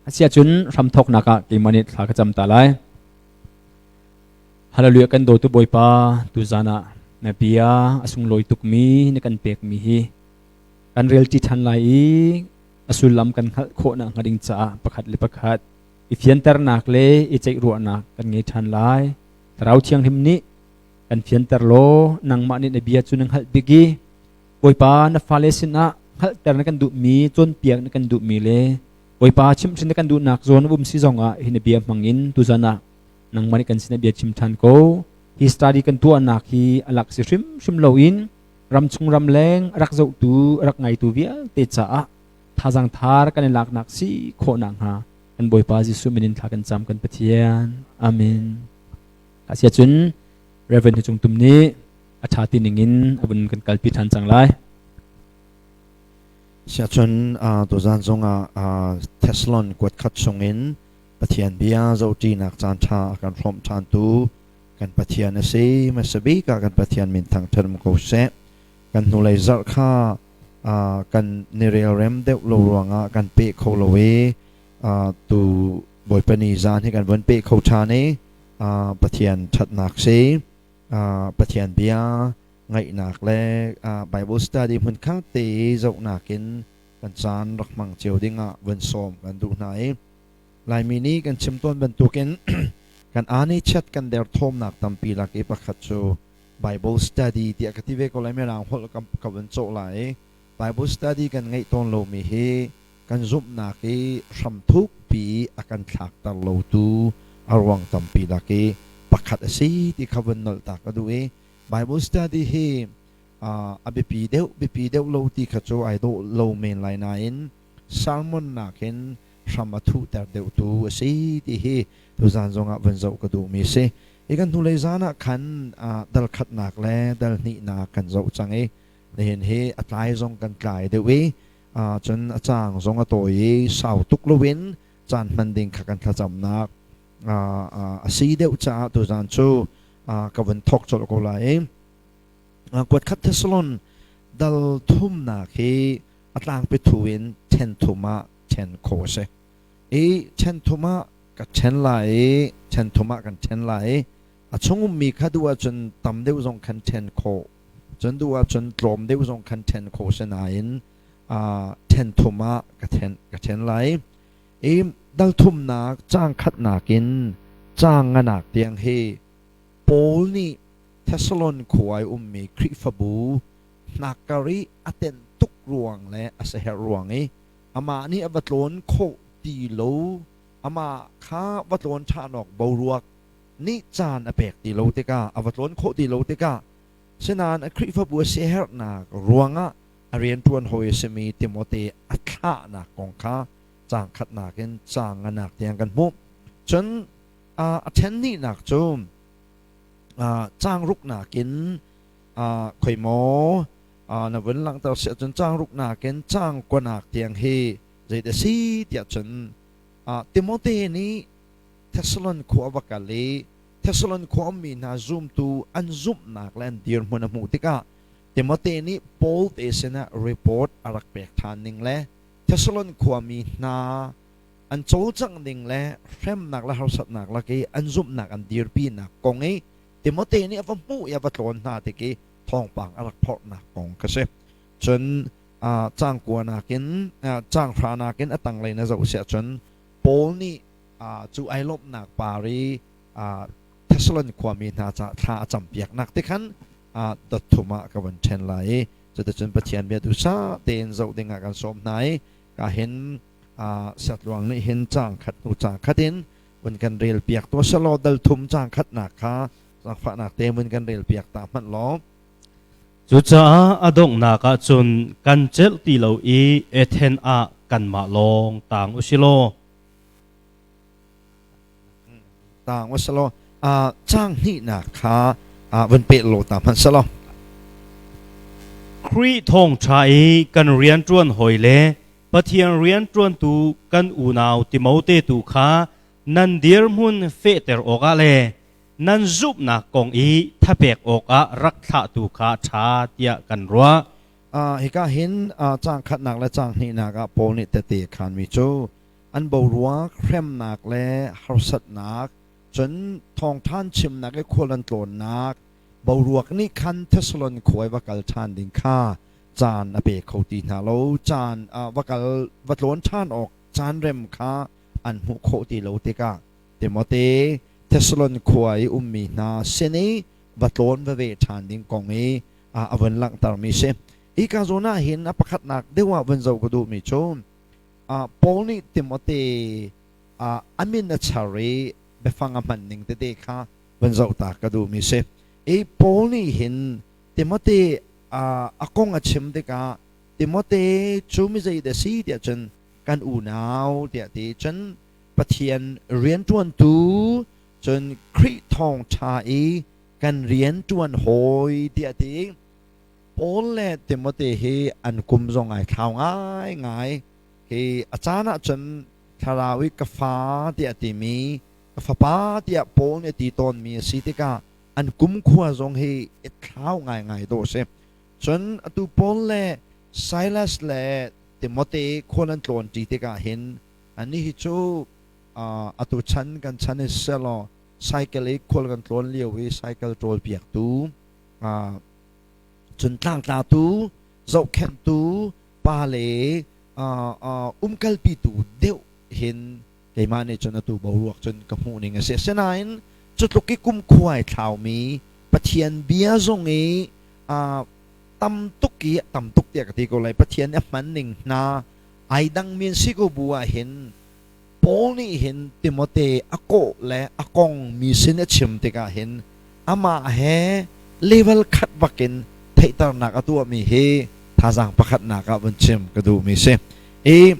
Asiahcun hramthawknak ah keimah nih thla ka cam ta lai. Hallelujah kan dawtu Bawipa tuzan ah na bia a sunglawi tukmi na kan pekmi hi kan relṭi ṭhan lai i a sullam kan hngalh khawhnak hnga ding caah pakhat le pakhat i fianternak le i ceihruahnak kan ngei ṭhan lai. Thlarau Thianghlim nih kan fianter law nangmah nih na bia cu na hngalh bik i Bawipa na fale sinah hngalhter na kan duhmi cawnpiak na kan duhmi le Bawipa chimhhrin na kan duhnak zawn um si zongah hi na bia hmangin tuzan ah nangmah nih kan sinah bia chim ṭhan ko. Hi study kan tuahnak hi a lak si hrimhrim loin ramchung ramleng a rak zohtu a rak ngaitu vialte caah thazaang thar kan i laknak si khawh nakhnga kan Bawipa Jesuh min in thla kan cam kan Pathian. Amen. Asiahcun Reverend Hi Cung Tum nih a ṭha ti ningin a vun kan kalpi ṭhan cang lai. Siahcun tuzan zongah Thessalon kuat khat chungin Pathian bia zohṭinak caan ṭha a kan hrawmh ṭhantu kan Pathian a si. Hmasa bik ah kan Pathian min thangṭhat um ko seh. Kan hnulei zarh kha kan ni relrem deuh lo ruangah kan peh kho lo i tu Bawipa ni zan hi kan vun peh kho ṭhan i Pathian ṭhatnak si. Pathian bia ngaihnak le Bible study hmunkhat te i zohnak in kan caan rak hmang cio dingah vun sawm kan duh hna i Laimi nih kan chim tawn bantukin kan aan i chiat kan derthawmnak tampi lak i pakhat cu Bible study tiah ka ti ve ko lai mirang holh ka vun cawh lai i Bible study kan ngeih tawn lomi hi kan zumhnak i hramthuk pi a kan thlakter lotu a ruang tampi lak i pakhat a si ti kha vun nolh ta ka duh i Bible study hi a biapi deuh biapi deuh lo ti kha cu ai dawh lo men lai nain sermon nakin hram a thuhter deuhtu a si ti hi tuzan zongah vun zoh ka duhmi a si. Hi kan hnulei zan ah khan dal khatnak le dal hnihnak kan zoh cang i nihin hi a tlai zong kan tlai deuh i cun a caang zong a tawi i sau tuk loin caan hman ding kha kan thlacamnak a si deuh caah tuzan cu ka vun thawk colh ko lai i kuat khat Thessalon dal thumnak hi a tlangpi thu in then thum ah then khawh a si i then thum ah ka then lai i then thum ah kan then lai i a chung ummi kha duh ahcun tam deuh zong khan then khawh cun duh ahcun tlawm deuh zong khan then khawh si nain then thum ah ka then ka then lai i dal thumnak caang khatnak in caang nganak tiang hi Paul nih Thessalon khua i ummi Khrihfabu hnakkar i a tenh tuk ruang le a siaherh ruang i amah nih a va tlawn khawh ti lo amah kha va tlawn ṭhan awk boruak nih caan a pek ti lo tikah a va tlawn khawh ti lo tikah sinain a Khrihfabu a siaherhnak ruangah a rianṭuan hawi a simi Timote a thlahnak kong kha caang khatnak in caang nganak tiang kan hmuh. Cun a ṭhen hnihnak cu caang ruknak in khoi maw na vun langhter si ahcun caang ruknak in caang kuanak tiang hi zeidah si tiah cun Timote nih Thessalon khua a va kal i Thessalon khua ummi hna zumtu an zumhnak le an dirhmun a hmuh tikah Timote nih Paul te sinah report a rak pek ṭhan ning le Thessalon khuami hna an cawlcangh ning le hremnak le harsatnak lak i an zumhnak an dirpinak kong i Timote nih a va hmuh i a va tlawn hna tik i thawngpang a rak phorhnak kong kha si. Cun caang kua nakin caang hra nakin a tanglei na zoh siah cun Paul nih cu ai lawmhnak par i Thessalon khuami hna caah thla a campiaknak te khan dot thum ah ka vun ṭhen lai i cuticun Pathian bia duhsah tein zoh ding ah kan sawm hna i ka hin siatluang nih hin caang khat hnu caang khat in vun kan rel piak tuah selaw dal thum caang khatnak kha zaangfahnak te vun kan rel piak ta hmanh law. Cucaah a donghnak ah cun kan celh ti lo i Athen ah kanmah lawng taang u si law. Taang u si law caang hnihnak kha vun peh law ta hmanh selaw. Khrih thawngṭha i kan rianṭuan hawi le Pathian rianṭuantu kan unau Timote tu kha nan dirhmun fehter awkah le nan zumhnak kong i thapek awkah rak thlahtu kha ṭha tiah kan ruah. Hika hin caang khatnak le caang hnihnak ah Paul nih tehte a khaanmi cu. An boruak hremnak le harsatnak, cun thawngṭhan chimnak i khual an tlawnnak boruak nih khan Thessalon khua i va kal ṭhan ding kha caan a pe kho ti hna lo. Caan va kal va tlawn ṭhan awk caan rem kha an hmuh khawh ti lo tikah Timote Thessalon khua i ummi hna sin i va tlawn va ve ṭhan ding kong i a vun langhtermi si. Hika zawn ah hin a pakhatnak deuh ah vun zoh ka duhmi cu Paul nih Timote a min a char i biafang a hman ning tete kha vun zoh ta ka duhmi si. I Paul nih hin Timote a kong a chim tikah Timote cu mi zeidah si tiah cun kan unau tiah ti cun Pathian rianṭuantu cun Khrih thawngṭha i kan rianṭuan hawi tiah ti. Paul le Timote hi an kum zong ai thlau ngaingai. Hi a caan ah cun thlarau i ka fa tiah timi ka fapa tiah Paul nih a ti tawnmi a si tikah an kumkhua zong hi i thlau ngaingai dawh a si. Cun atu Paul le Silas le Timote khual an tlawnṭi tikah hin anih hi cu atu chan kan chan i selaw cycle i khual kan tlawn lio i cycle ṭawl piaktu cun tlangtlatu zohkhenhtu pa le umkalpitu deuh hin keimah nih cun atu boruak cun ka hmuh ning a si. Asinain cu tluk i kumkhua ai thlaumi Pathian bia zong i tam tuk i tam tuk tiah ka ti ko lai Pathian nih a hman ning hna ai dangmi an si ko bu ah hin Paul nih hin Timote a kawh le a kong mi sin a chim tikah hin amah he level khat bakin theihternak a tuahmi hi thazaang pakhatnak ah vun chim ka duhmi si. I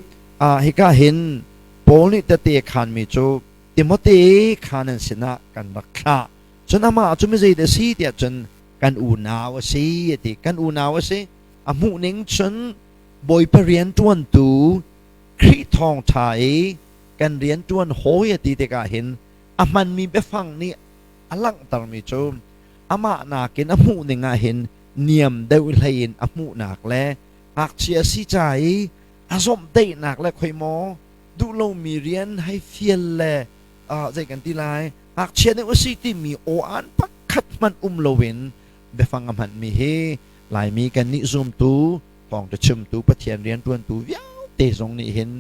hika hin Paul nih tete a khanmi cu Timote kha nan sinah kan rak thlah. Cun amah cu mi zeidah a si tiah cun kan unau a si a ti. Kan unau a si. A hmuhning cun Bawipa rianṭuantu Khrih thawngṭha i kan rianṭuan hawi a ti tikah hin a hmanmi biafang nih a langhtermi cu amah nakin a hmuhning ah hin niam deuh hlei in a hmuhnak le ngakchia si ca i a zawmhtaihnak le khoi maw duh lomi rian hei fial le zei kan ti lai ngakchia deuh a si timi aw-an pakhat hmanh um loin biafang a hmanmi hi Laimi kannih zumtu thawngṭha chimtu Pathian rianṭuantu vialte zong nih hin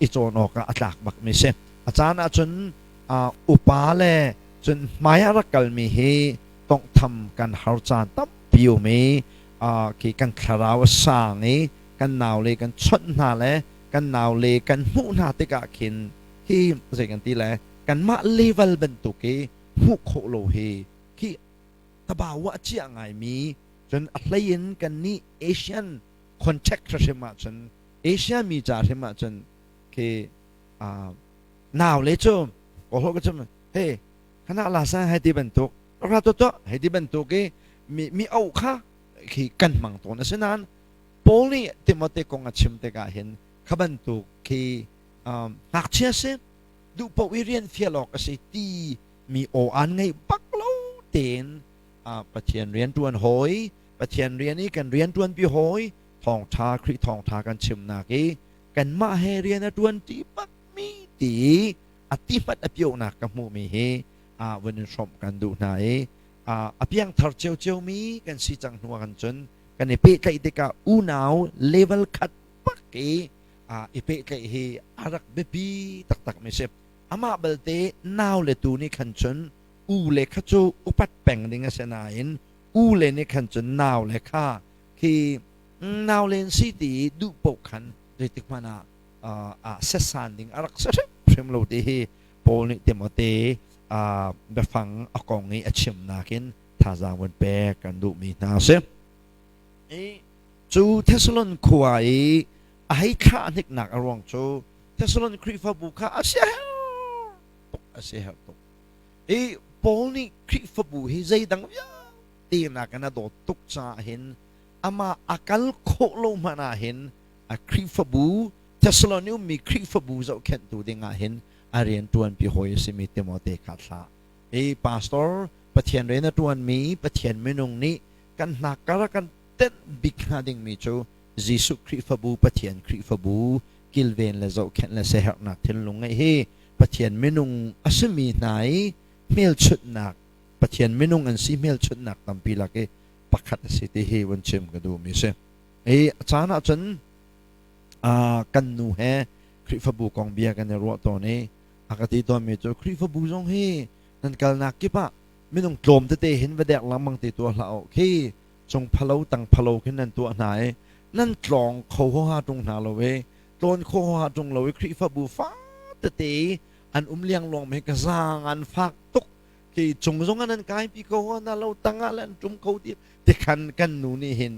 i cawn awkah a tlak bakmi si. A caan ahcun upa le cun hmai ah rak kalmi hi tawnghtham kan har caan tampi um i khi kan thlarau a sang i kan naule kan chawnh hna le kan naule kan hmuh hna tikah khin hi zei kan ti le kanmah level bantuk i hmuh khawh lo hi khi tabawa a ciah ngaimi Cun a hlei in kannih Asian contact hrim ahcun Asia mi ca hrim ahcun khi nau le cu kawlholh ka chim hey khana la sa hei ti bantuk ra to to hei ti bantuk i mi mi au kha khi kan hmang tawn asinain Paul nih Timote kong a chim tikah hin kha bantuk khi ngakchia si duh paoh i rian fial awk a si ti mi aw an ngei bak lo tein Pathian rianṭuan hawi, Pathian rian i kan rianṭuanpi hawi, thawngṭha Khrih thawngṭha kan chimnak i kanmah he rian a ṭuanṭi bakmi ti i a ti hmanh a pionak ka hmuhmi hi vun in hrawmh kan duh hna i a piangthar ciocio mi kan si cang hnu ah kan cun kan i pehtlaih tikah unau level khat bak i i pehtlaih hi a rak biapi taktak mi si. Amah balte nau le tu nih khan cun u le kha cu upat peng ding a si nain u le nih khan cun nau le kha khi nau len si ti duh paoh khan zeitik hmanh ah ah setsan ding a rak si hrimhrim lo ti hi Paul nih Timote biafang a kong i a chimnak in thazaang vun pek kan duhmi hna a si. Cu Thessalon khua i a hei thlah hniknak a ruang cu Thessalon Khrihfabu kha a siaherh tuk a siaherh tuk. I Paul nih Khrihfabu hi zeidang vialte nakin a dawt tuk caah hin amah a kal khawh lo hmanh ah hin a Khrihfabu Thessalon i ummi Khrihfabu zohkhenhtu ding ah hin a rian ṭuanpi hawi a simi Timote kha thlah. Hi pastor Pathian rian a ṭuanmi Pathian minung nih kan hnakkar a kan tenh bik hnga dingmi cu Jesuh Khrihfabu Pathian Khrihfabu kilven le zohkhenh le siaherhnak thinlung ngeih hi Pathian minung a simi hna i hmelchunhnak, Pathian minung an si hmelchunhnak tampi lak i pakhat a si ti hi vun chim ka duhmi a si. I a caan ahcun kan nu he Khrihfabu kong bia kan i ruah tawn i a ka ti tawnmi cu Khrihfabu zong hi nan kalnak kip ah minung tlawm tete hin va dek lengmang te tuah hlah u khi cung phalo tang phalo khin nan tuah hna i nan tlawng kho huaha ṭung hna lo i tlawn kho huaha ṭung lo i Khrihfabu fa tete an um liangluang mi ka zaang an fak tuk khi cung zong ah nan kai pi ko na lo tang ah le an ṭum kho ti tikhan kan nu nih hin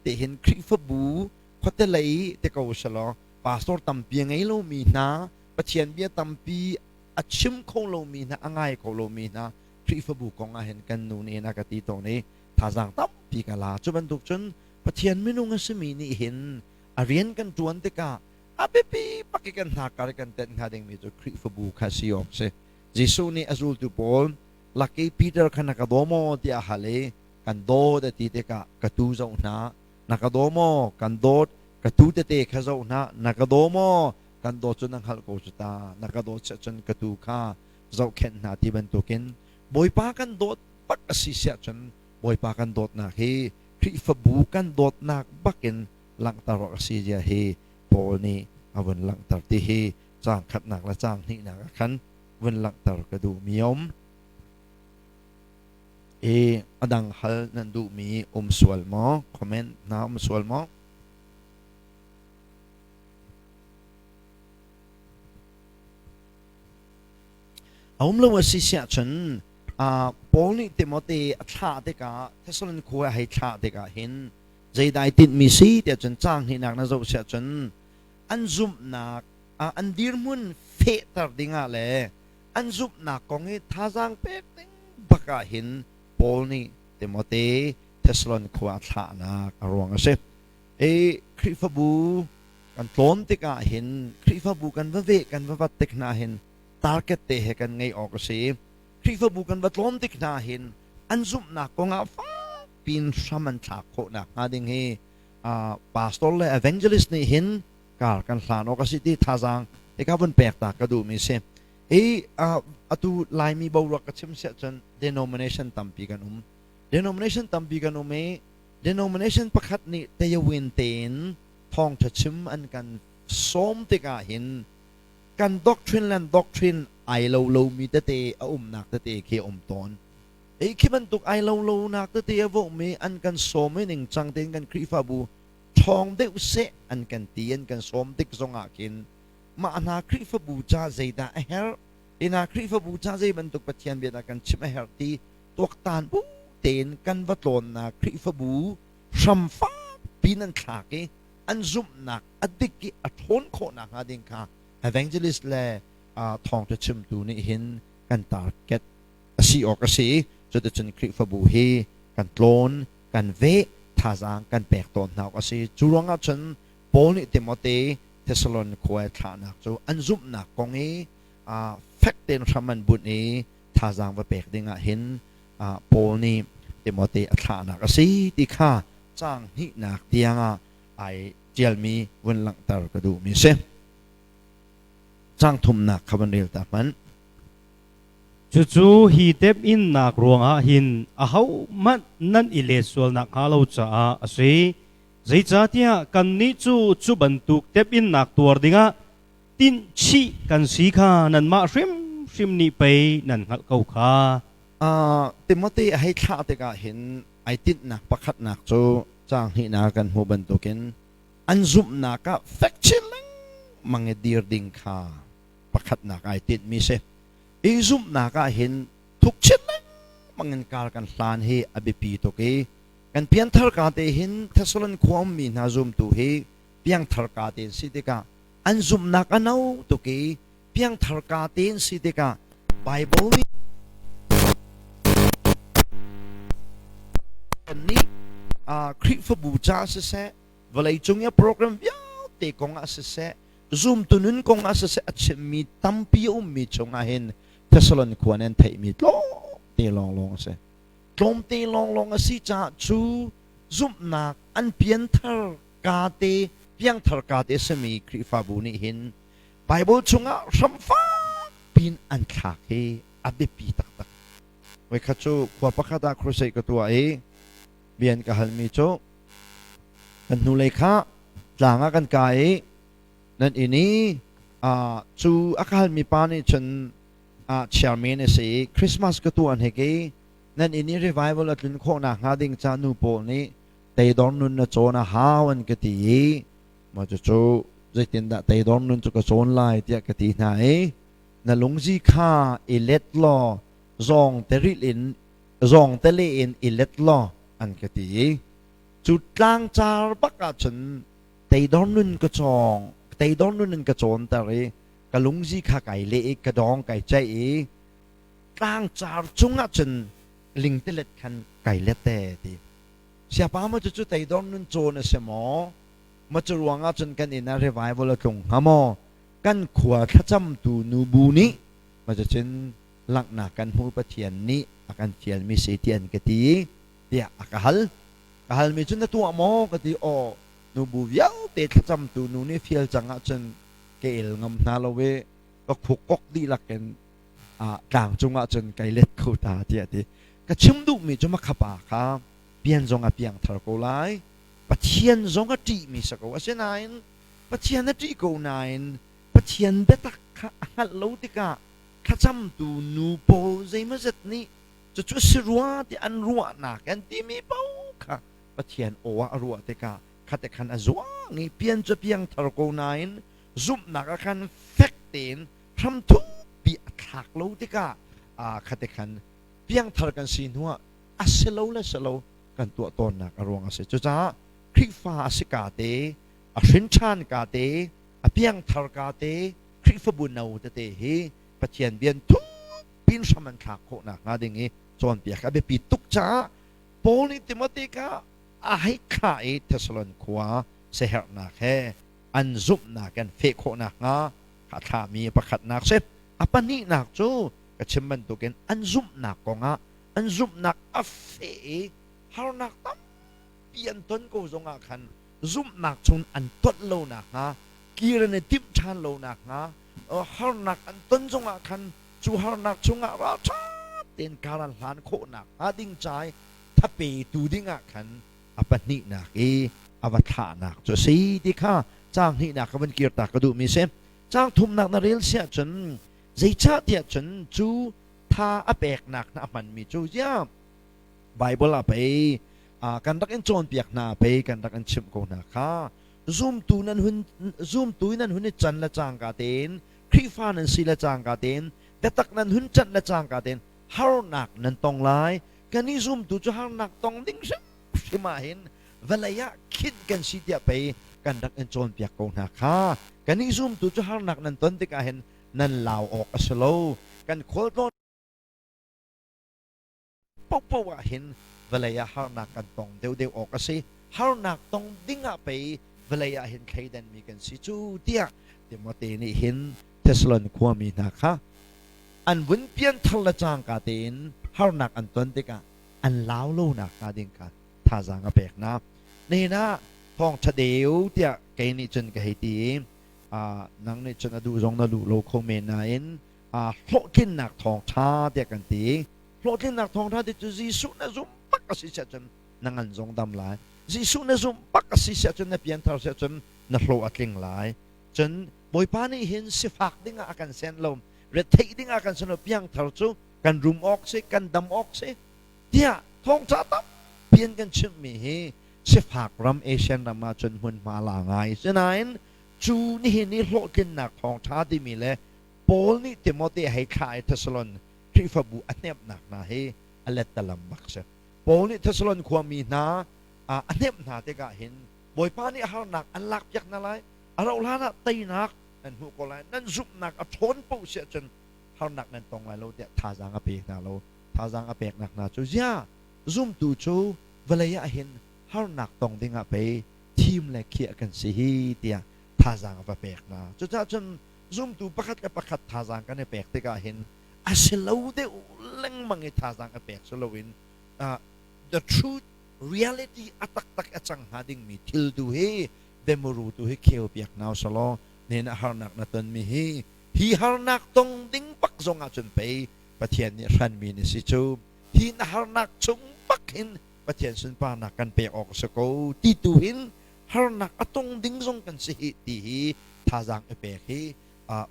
ti hin Khrihfabu khuate lei te ko selaw pastor tampi a ngei lomi hna Pathian bia tampi a chim kho lomi hna a ngai kho lomi hna Khrihfabu kong ah hin kan nu nih hin a ka ti tawn i thazaang tampi ka la. Cu bantuk cun Pathian minung a simi nih hin a rian kan ṭuan tikah a biapi bak i kan hnakar i kan tenh hnga dingmi cu Khrihfabu kha si awk si. Jesuh nih a zultu pawl lak i Peter kha na ka daw maw tiah a hal i kan dawt a ti tikah ka tuu zoh hna, na ka daw maw? Kan dawt, ka tuu tete kha zoh hna, na ka daw maw? Kan dawt cu na hngalh ko cu ta, na ka dawt cun ka tuu kha zohkhenh hna ti bantukin Bawipa kan dawt bak a si siah cun Bawipa kan dawtnak hi Khrihfabu kan dawtnak bakin langhter awk a si zia hi Paul nih a vun langhter ti hi caang khatnak le caang hnihnak ah khan vun langhter ka duhmi a um. I a dang hal nan duhmi um sual maw? Comment hna um sual maw? A um lo a si siah cun Paul nih Timote a thlah tikah Thessalon khua a hei thlah tikah hin zeidah ai tinhmi si tiah cun caang hnihnak na zoh siah cun an zumhnak an dirhmun fehter dingah le an zumhnak kong i thazaang pek ding bak ah hin Paul nih Timote Thessalon khua a thlahnak a ruang a si. Hi Khrihfabu kan tlawn tikah hin Khrihfabu kan va veh kan va vat tik hna hin target te he kan ngeih awk a si. Khrihfabu kan va tlawn tik hna hin an zumhnak kongah fak piin hram an thlak khawh nakhnga ding hi pastor le evangelist nih hin kar kan hlan awk a si ti thazaang hika vun pek ta ka duhmi si. Hi atu Laimi boruak ka chim siah cun denomination tampi kan um. Denomination tampi kan um i denomination pakhat nih tayawin tein thawngṭha chim an kan sawm tikah hin kan doctrine le doctrine ai lo lomi tete a umnak tete khi a um tawn. Hi khi bantuk ai lo lonak tete a vohmi an kan sawm i ningcang tein kan Khrihfabu ṭhawng deuh seh an kan ti an kan sawm tik zongah khin mah hna Khrihfabu ca zeidah a herh, hi hna Khrihfabu ca zei bantuk Pathian bia dah kan chim a herh ti tuaktan bu tein kan va tlawnnak Khrihfabu hram fakpi nan thlak i an zumhnak a dik i a ṭhawn khawh nakhnga ding kha evangelist le thawngṭha chimtu nih hin kan target a si awk a si. Cuticun Khrihfabu hi kan tlawn, kan veh, thazaang kan pek tawn hna awk a si. Cu ruangah cun Paul nih Timote Thessalon khua i thlahnak cu an zumhnak kong i fek tein hram an bunh i thazaang va pek ding ah hin Paul nih Timote a thlahnak a si ti kha caang hnihnak tiangah ai ṭialmi vun langhter ka duhmi a si. Caang thumnak kha van rel ta hmanh. Cucu hi temhinnak ruangah hin ahohmanh nan i let sual nakhnga lo caah a si. Zeicahtiah kannih cu cu bantuk temhinnak tuar dingah tinhchih kan si kha nanmah hrimhrim nih pei nan hngalh ko kha. Timote a hei thlah tikah hin ai tinhnak pakhatnak cu caang hnihnak kan hmuh bantukin an zumhnak ah fek chin lengmang i dir ding kha pakhatnak ai tinhmi si. I zumhnak ah hin thuk chin lengmang in kar kan hlan hi a biapi tuk i kan pianthar ka te hin Thessalon khua ummi hna zumtu hi piangthar ka te si tikah an zumhnak a no tuk i piangthar ka tein si tikah Bible nih nih Khrihfabu ca siseh vawleicung i program vialte kong ah siseh zumtu nun kong ah siseh a chimmi tampi a ummi chungah hin Thessalon khua nih an theihmi tlawmte lawnglawng a si. Tlawmte lawnglawng a si caah cu zumhnak an pianthar ka te. Piangthar ka te sami Khrihfabu nih hin Bible chungah hramfak pin an thlak hi a biapi taktak. Voikhat cu khua pakhat ah crusade ka tuah i bian ka halmi cu kan hnulei kha tlang ah kan kai i nan inn i cu a ka halmi pa nih cun chairman a si i Christmas ka tuah hnek i nan inn i revival a tlun khawh nakhnga ding ca nu pawl nih teidor nun na cawn a hau an ka ti i mah cucu zeitindah teidor nun cu ka cawn lai tiah ka ti hna i na lungzi kha i let law zawng te rilh in zawng te le in i let law an ka ti i cu tlangcar bak ah cun teidor nun ka cawng teidor nun in ka cawnter i ka lungzi kha kai leh i ka dawng kai ceih i tlangcar cungah cun lingtelet khan kai let te ti siapa ma cu cu teidor nun cawn a si maw ma cu ruangah cun kan inn ah revival a tlung hnga maw kan khua thlacamtu nubu nih ma cun langhnak kan hmu Pathian nih a kan fialmi si ti an ka ti tiah a ka hal ka halmi cu na tuah maw ka ti aw nubu vialte thlacamtu nu nih fial cang ahcun ka el ngam hna lo i ka khuk kok dihlak in tlang cungah cun kai let kho ta tiah ti ka chim duhmi cu makhapa kha pian zong a piang thar ko lai Pathian zong a ṭihmi si ko asinain Pathian a ṭih ko nain Pathian biatak kha a hngalh lo tikah thlacamtu nu pawl zeimawzet nih cucu si rua ti an ruahnak an timi paoh kha Pathian aw ah a ruah tikah khate khan a zuang i pian cu piang thar ko nain zumhnak ah khan fek tein hram thukpi a thlak lo tikah khate khan piangthar kan si hnuah a si lo le si lo kan tuah tawnnak a ruang a si. Cucaah Khrihfa a si ka te, a hrin ṭhan ka te, a piangthar ka te, Khrihfabu no tete hi Pathian bian thukpin hram an thlak khawh nakhnga ding i cawnpiak a biapi tuk caah Paul nih Timote kha a hei thlah i Thessalon khua siaherhnak he an zumhnak an feh khawh nakhnga a thlahmi pakhatnak si. A pahnihnak cu ka chim bantukin an zumhnak kongah an zumhnak a feh i harnak tampi an ton ko zongah khan zumhnak chung an tonh lo nakhnga kir an i timh ṭhan lo nakhnga harnak an ton zongah khan cu harnak chungah ralṭha tein kar an hlan khawh nakhnga ding ca i thapetu dingah khan a pahnihnak i a va thlahnak cu a si ti kha caang hnihnak ka van kirtak ka duhmi si. Caang thumnak na rel siah cun zeicahtiah cun cu tha a peknak hna a hmanmi cu ziah Bible ah pei kan rak in cawnpiak hna pei kan rak in chimh ko hna kha zumtu nan hun zumtu nan hun i can le cangka tein Khrihfa nan si le cangka tein biatak nan hun canh le cangka tein harnak nan tong lai kan i zumtu cu harnak tong ding hrimhrim ah hin vawlei ah khinh kan si tiah pei kan rak in cawnpiak ko hna kha kan i zumtu cu harnak nan ton tikah hin nan lau awk a si lo kan khualtlawn paohpaoh ah hin vawlei ah harnak kan tong deuhdeuh awk a si harnak tong ding ah pei vawlei ah hin thleidanmi kan si cu tiah Timote nih hin Thessalon khuami hna kha an vun pianthar le cangka tein harnak an ton tikah an lau lo nakhnga ding kha thazaang a pek hna. Nihin ah thawngṭha deu tiah kei nih cun ka hei ti i nang nih cun a duh zong na duh lo kho men nain hlawhtlinnak thawngṭha tiah kan ti. Hlawhtlinnak thawngṭha ti cu Jesuh na zum bak a si siah cun na ngan zong dam lai. Jesuh na zumh bak a si siah cun na pianthar siah cun na hlawh a tling lai. Cun Bawipa nih hin sifak dingah a kan sen lo, retheih dingah a kan sen lo, piangthar cu kan rum awk si, kan dam awk si tiah thawngṭha tampi an kan chimhmi hi sifak ram Asian ram ah cun hmunhma la ngai. Sinain cu nihin i hlawhtlinnak thawngṭha timi le Paul nih Timote hei thlah i Thessalon Khrihfabu a hnemhnak hna hi a lettalam bak si. Paul nih Thessalon khuami hna a hnemh hna tikah hin Bawipa nih harnak an lakpiak hna lai, a rauh hlan ah teinak nan hmuh ko lai, nan zumhnak a ṭhawn paoh si ahcun harnak nan tong lai lo tiah thazaang a pe hna lo. Thazaang a peknak hna cu ziah zumtu cu vawlei ah hin harnak tong dingah pei thim le khiah kan si hi tiah thazaang a va pek hna. Cucaah cun zumtu pakhat le pakhat thazaang kan i pek tikah hin a si lo deuh lengmang i thazaang a pek si loin the truth reality a taktak a cang hnga dingmi thil tu hi Demuru tu hi kheu piak nau selaw nen ah harnak na tonmi hi hi harnak tong ding bak zong ah cun pei Pathian nih hranmi na si cu hi na harnak chung bak hin Pathian sunparnak kan pek awk a si ko ti tu hin harnak a tong ding zong kan si hi ti hi thazaang i pek hi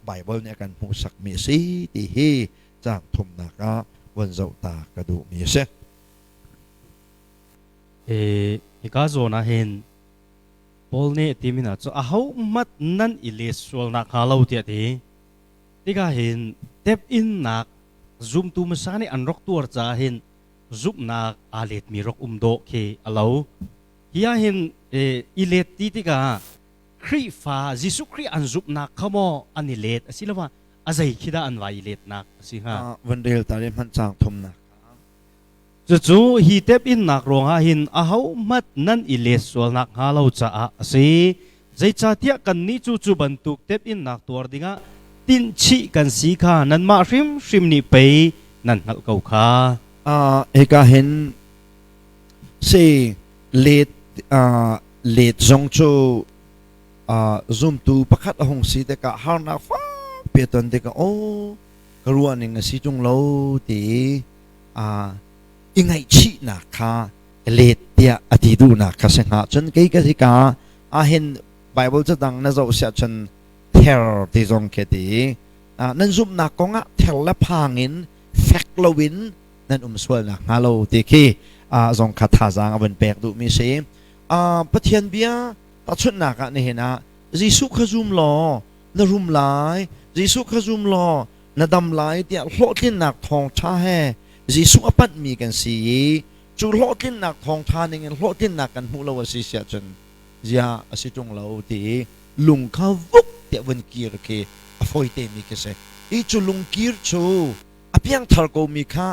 Bible nih a kan hmuhsakmi a si ti hi caang thumnak ah von zoh ta ka duhmi a si. Hika zawn ah hin Paul nih timi hna cu ahohmanh nan i let sualnak hnga lo tiah ti. Tikah hin tep-innak zumtu hmasa nih an rak tuar caah hin zumhnak aa letmi rak um dawh khi a lo. Hi ah hin i let ti tikah Khrihfa Jesuh Khrih an zumhnak kha maw an i let asiloah a zei khi dah an vai i letnak a si hnga? Van rel ta le hmanh caang thumnak. Cucu hi tep-innak ruangah hin ahohmanh nan i let sualnak hnga lo caah a si. Zeicahtiah kannih cu cu bantuk tep-innak tuar dingah tinhchih kan si kha nanmah hrimhrim nih pei nan hngalh ko kha. Hika hin si let let zong cu zumtu pakhat a hung si tikah harnak fakpi a ton tikah aw ka ruahning a si ṭung lo ti i ngaihchihnak kha let tiah a ti duhnak kha si hnga. Cun kei ka hika ahhin Bible cadang na zoh siah cun ther ti zong khi ti nan zumhnak kongah ther le phang in fek loin nan um sualnak hnga lo ti khi zong kha thazaang a vun pek duhmi si. Pathian bia tahchunhnak ah nihin ah Jesuh kha zum law na rum lai, Jesuh kha zum law na dam lai tiah hlawhtlinnak thawngṭha he Jesuh a panhmi kan si i cu hlawhtlinnak thawngṭha ningin hlawhtlinnak kan hmuh lo a si siah cun zia a si ṭung lo ti i lung kha vuk tiah vun kir khi a fawi temi khi si. I cu lungkir cu a piangthar komi kha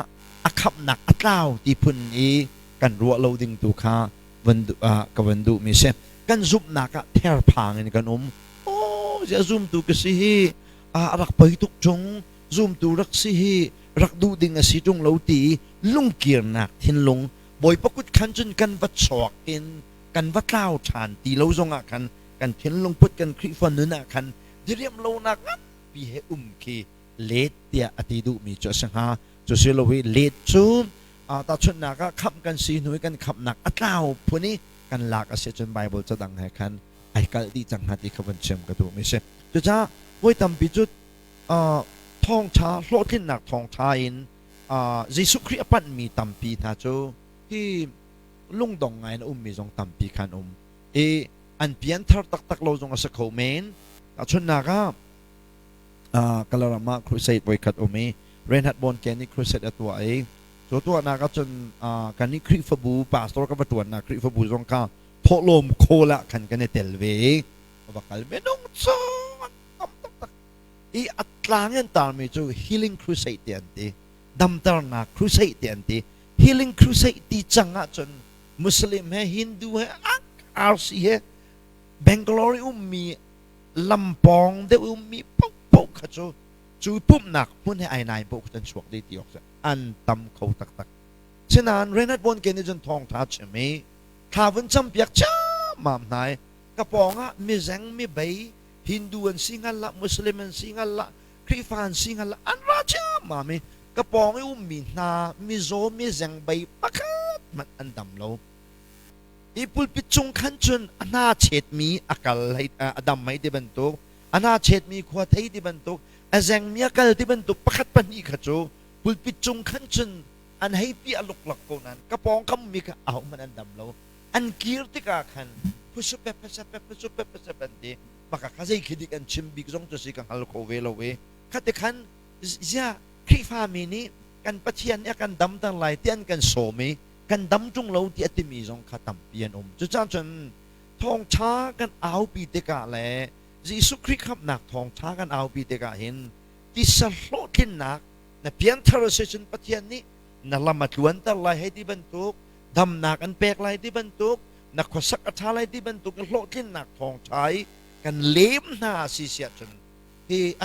a khamhnak a tlau ti phun i kan ruah lo ding tu kha van ka van duhmi si. Kan zumhnak ah therphang in kan um. Aw, ziah zumtu ka si hi a rak poi tuk ṭung, zumtu rak si hi rak duh ding a si ṭung lo ti lungkirnak thinlung Bawipa kut khan cun kan va chuak in kan va tlau ṭhan ti lo zongah khan kan thinlung put kan Khrihfa nun ah khan diriam lonak nganpi he um khi let tiah a ti duhmi cu a si hnga. Cu si lo i let cu tahchunhnak ah khamh kan si hnu i kan khamhnak a tlau phun i kan lak a si cun Bible cadang he khan ai kalh dih cang hnga ti kha vun chim ka duhmi si. Cucaah voi tampi cu thawngṭha hlawhtlinnak thawngṭha in Jesuh Khrih a panhmi tampi hna cu hi lungdong ngai in a ummi zong tampi khan um i an pianthar taktak lo zong a si kho men. Tahchunhnak ah Kalaram ah crusade voikhat um i Reinhard Bonnke nih crusade a tuah i cu tuahnak ahcun kan nih Khrihfabu pastor ka va ṭuannak Khrihfabu zong kha thawhlawm khawl ah khan kan i tel ve i va kal minung cu an tam taktak i a tlang in tarmi cu healing crusade ti an ti, damternak crusade ti an ti. Healing crusade ti cang ahcun Muslim he Hindu he RC he Bangalore i ummi lampawng deuh i ummi paohpaoh kha cu cu pumhnak hmun he ai nai paoh kha an chuak dih ti awk an tam kho taktak. Sinain Reinhard Bonnke nih cun thawngtha chim i thla vun campiak ciammam hna i ka pawngah mizeng mibei Hindu an si hngal lah, Muslim an si hngal lah, Khrihfa an si hngal lah, an ra ciammam i ka pawng i ummi hna mizaw mizeng bei pakhat hmanh an dam lo. I pulpit cung khan cun a hna chetmi a kal a dam hei ti bantuk, a hna chetmi khua thei ti bantuk, a zengmi a kal ti bantuk pakhat pahnih kha cu pulpit cung khan cun an hei piah luklak ko nain ka pawngkam mi kha ahohmanh an dam lo. An kir tikah khan phusupe phusepe phusupe phusepe an ti. Maka kha zei khi dik an chim bik zong cu si ka hngal kho ve lo i khati khan ziah Khrihfami nih kan Pathian nih a kan damter lai ti an kan sawm i kan dam ṭung lo ti a timi zong kha tampi an um. Cucaah cun thawngṭha kan aupi tikah le Jesuh Khrih khamhnak thawngṭha kan aupi tikah hin tisa hlawhtlinnak na pianthar a si cun Pathian nih na lam a tluanter lai hei ti bantuk, damnak an pek lai ti bantuk, na khuasak a ṭha lai ti bantuk in hlawhtlinnak thawngṭha i kan lem hna a si siah cun hi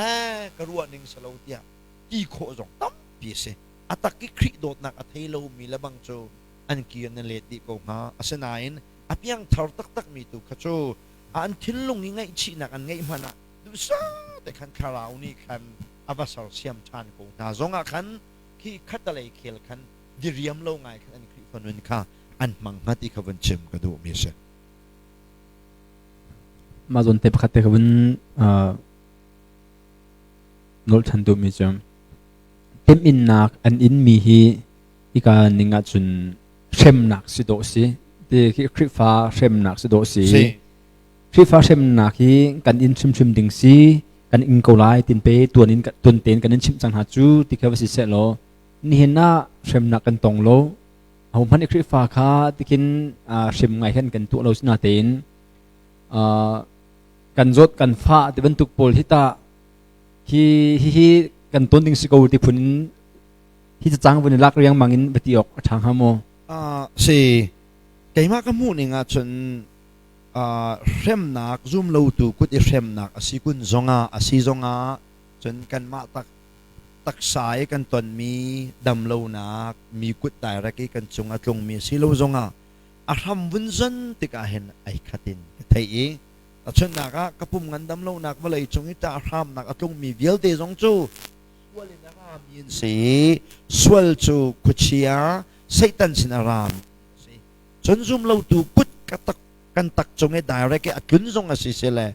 ka ruah ning si lo tiah ti khawh zong tampi a si. A tak i Khrih dawtnak a thei lomi le bang cu an kir na let dih ko hnga. Asinain a piangthar taktakmi tu kha cu An thinlung i ngaihchihnak an ngeih hmanh ah duhsah te khan thlarau nih khan a va sersiam ṭhan ko hna zongah khan khi khatalei khel khan diriam lo ngai khan an Khrihfa nun kha an hmang hnga ti kha vun chim ka duhmi a si. Mah zawn te pakhat te ka vun nolh ṭhan duhmi cu temhinnak an inmi hi hika ning ahcun hremnak si dawh si ti khi Khrihfa hremnak si dawh si. Khrihfa hremnak hi kan in hrimhrim ding si kan in ko lai tin pe tuan in tuan tein kan in chimh cang hna cu ti kha va si seh law nihin ah hremnak kan tong lo ho hmanh i Khrihfa kha tikin hrem ngai khan kan tuah lo sinatein kan zawt kan fah ti bantuk pawl hi ta hi hi hi kan ton ding si ko ti phun in hi cacang vun i lak riangmang in va ti awk a ṭha hnga maw? Si keimah ka hmuh ning ahcun hremnak zumlotu kut i hremnak a si kun zongah a si zongah cun kanmah tak taksa i kan tonmi damlonak mi kut direct i kan cung a tlungmi a si lo zongah a hram vun zon tikah hin ai khat in ka theih i tahchunhnak ah ka pum ngandam lonak vawlei cung i ṭah hramnak a tlungmi vialte zong cu sual in a rami an si sual cu khuachia Satan sin a rami a si cun zumlotu kut ka tak kan tak cung i direct i a tlun zong a si si le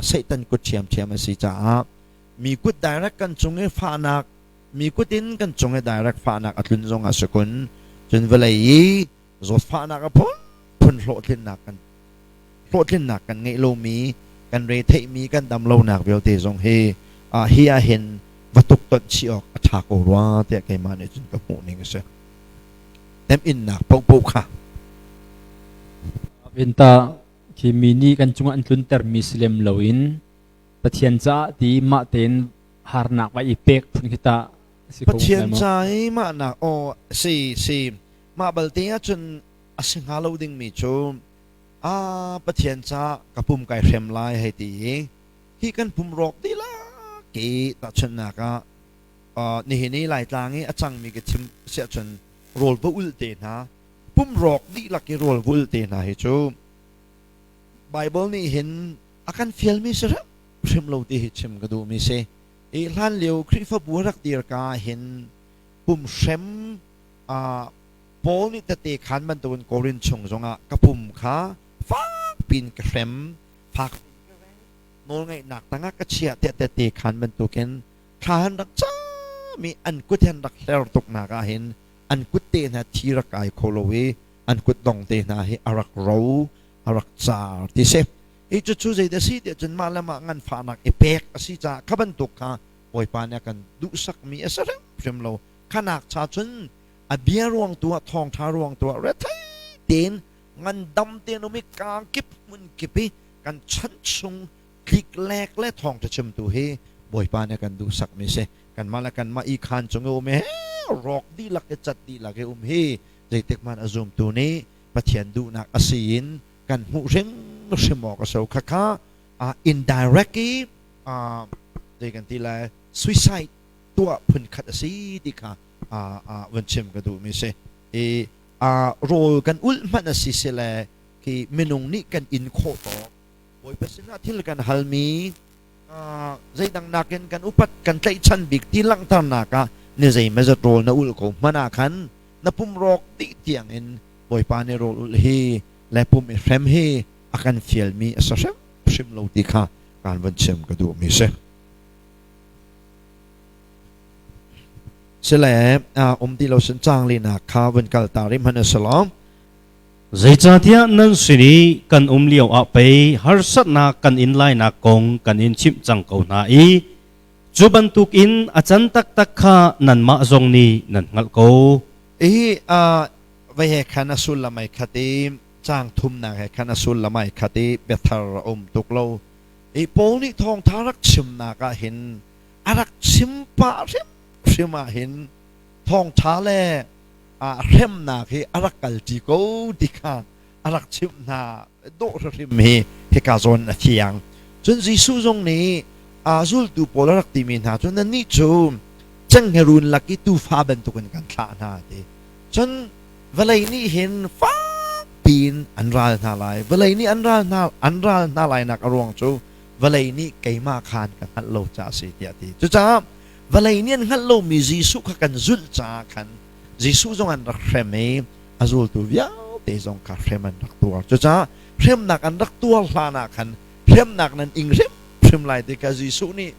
Satan kut ṭhiamṭhiam a si caah mi kut direct kan cung i fahnak mi kut in kan cung i direct fahnak a tlun zong a si kun cun vawlei i zawtfahnak a phunphun hlawhtlinnak kan hlawhtlinnak kan ngeih lomi kan re theihmi kan dam lonak vialte zong hi hi ah hin va tuk tonh chih awk a ṭha ko rua tiah keimah nih cun ka hmuh ning a si teminnak paohpaoh kha Venta khi mi nih kan cungah an tluntermi si lem loin Pathian caah ti mah tein harnak va i pek phun khi tah si ko Pathian ca i mahnak aw si si mah balte ahcun a si hnga lo dingmi cu a Pathian ca ka pum kai hrem lai hei ti i hi kan pum rawk dihlak i tahchunhnak ah nihin i Laitlang i a cangmi ka chim siahcun rawl va ulh te hna pum rawk dihlak i rawl va ulh te hna hi cu Bible nih hin a kan fialmi si hrim lo ti hi chim ka duhmi si. I hlan lio Khrihfabu rak dir ka hin pum hrem Paul nih tete khan bantukin Korin chung zongah ka pum kha fak pin ka hrem fak nawlngaihnak tangah ka chiah tiah tete khan bantukin thla han rak cami an kut han rak hler tuk nak ah hin an kut te hna thi rak kai kho lo i an kut dong te hna hi a rak ro a rak car ti si hi cucu zeidah si tiah cun mah le mah nganfahnak i pek a si caah kha bantuk kha Bawipa nih a kan duhsakmi a si hrimhrim lo khanak cha cun a bia ruang tu ah thawngṭha ruang tu ah rethei tein ngandam tein um i kaa kip hmun kip i kan chan chung tliklek le thawngṭha chimtu hi Bawipa nih a kan duhsakmi si kanmah le kanmah i khaan cung i um i rawk dihlak i cat dihlak i um hi zeitik hmanh a zumtu nih Pathian duhnak a si in kan hmuh hrimhrim awk a si khakha indirect i zei kan ti lai suicide tuah phun khat a si ti kha vun chim ka duhmi si i rawl kan ulh hmanh a si si le khi minung nih kan in khawh tawk Bawipa sinah thil kan halmi zeidang nakin kan upat kan tlaihchan bik ti langhternak ah ni zeimazat rawl na ulh ko hmanh ah khan na pum rawk dih tiang in Bawipa nih rawl ulh hi le pum i hrem hi a kan fialmi a si hrimhrim lo ti kha kaan van chim ka duhmi si. Sile um ti lo sin cang linak kha vun kal ta rih hmanh a si lo. Zeicahtiah nan sin i kan um lio ah pei harsatnak kan in lainak kong kan in chimh cang ko hna i cu bantukin a can taktak kha nanmah zong nih nan hngalh ko. Hi vai he khan a sullam ai khat i caang thumnak he khan a sullam ai khat i biathar a um tuk lo. I Paul nih thawngtha rak chimnak ah hin a rak chim pah hrimhrim ah hin thawngtha le hremnak hi a rak kalṭi ko ti kha a rak chimh hna dawh hrim hi hika zawn a fiang. Cun Jesuh zong nih zultu pawl a rak timi hna cu nannih cu cenghngerun lak i tuufa bantukin kan thlah hna ti. Cun vawlei nih hin fak piin an ral hna lai. Vawlei nih an ral hna an ral hna lainak a ruang cu vawlei nih keimah khan ka hngalh lo caah a si tiah a ti. Cucaah vawlei nih an hngalh lomi Jesuh kha kan zulh caah khan Jesuh zong an rak hrem i a zultu vialte zong kha hrem an rak tuar. Cucaah hremnak an rak tuar hlan ah khan hremnak nan ing hrimhrim lai ti kha Jesuh nih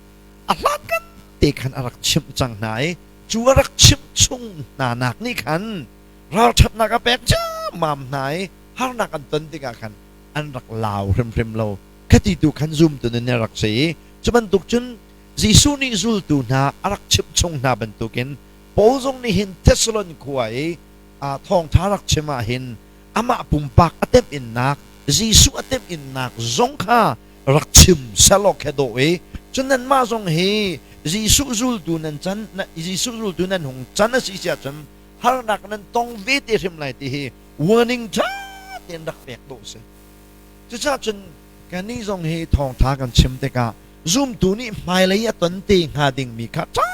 a hlankan te khan a rak chimh cang hna i cu a rak chimh chung hna nak nih khan ralṭhatnak a pek ciammam hna i harnak an ton tikah khan an rak lau hrimhrim lo. Khati tu khan zumtu nun a rak si i cu bantuk cun Jesuh nih zultu hna a rak chimh chung hna bantukin Paul zong nih hin Thessalon khua i thawngṭha rak chim ah hin amah pumpak a temhinnak Jesuh a temhinnak zong kha rak chim selaw khe dawh i cun nanmah zong hi Jesuh zultu nan can Jesuh zultu nan hung can a si si ahcun harnak nan tong ve te hrim lai ti hi warning ṭha tein rak pek dawh si. Cucaah cun kannih zong hi thawngṭha kan chim tikah zumtu nih hmailei a ton te hnga dingmi kha ṭha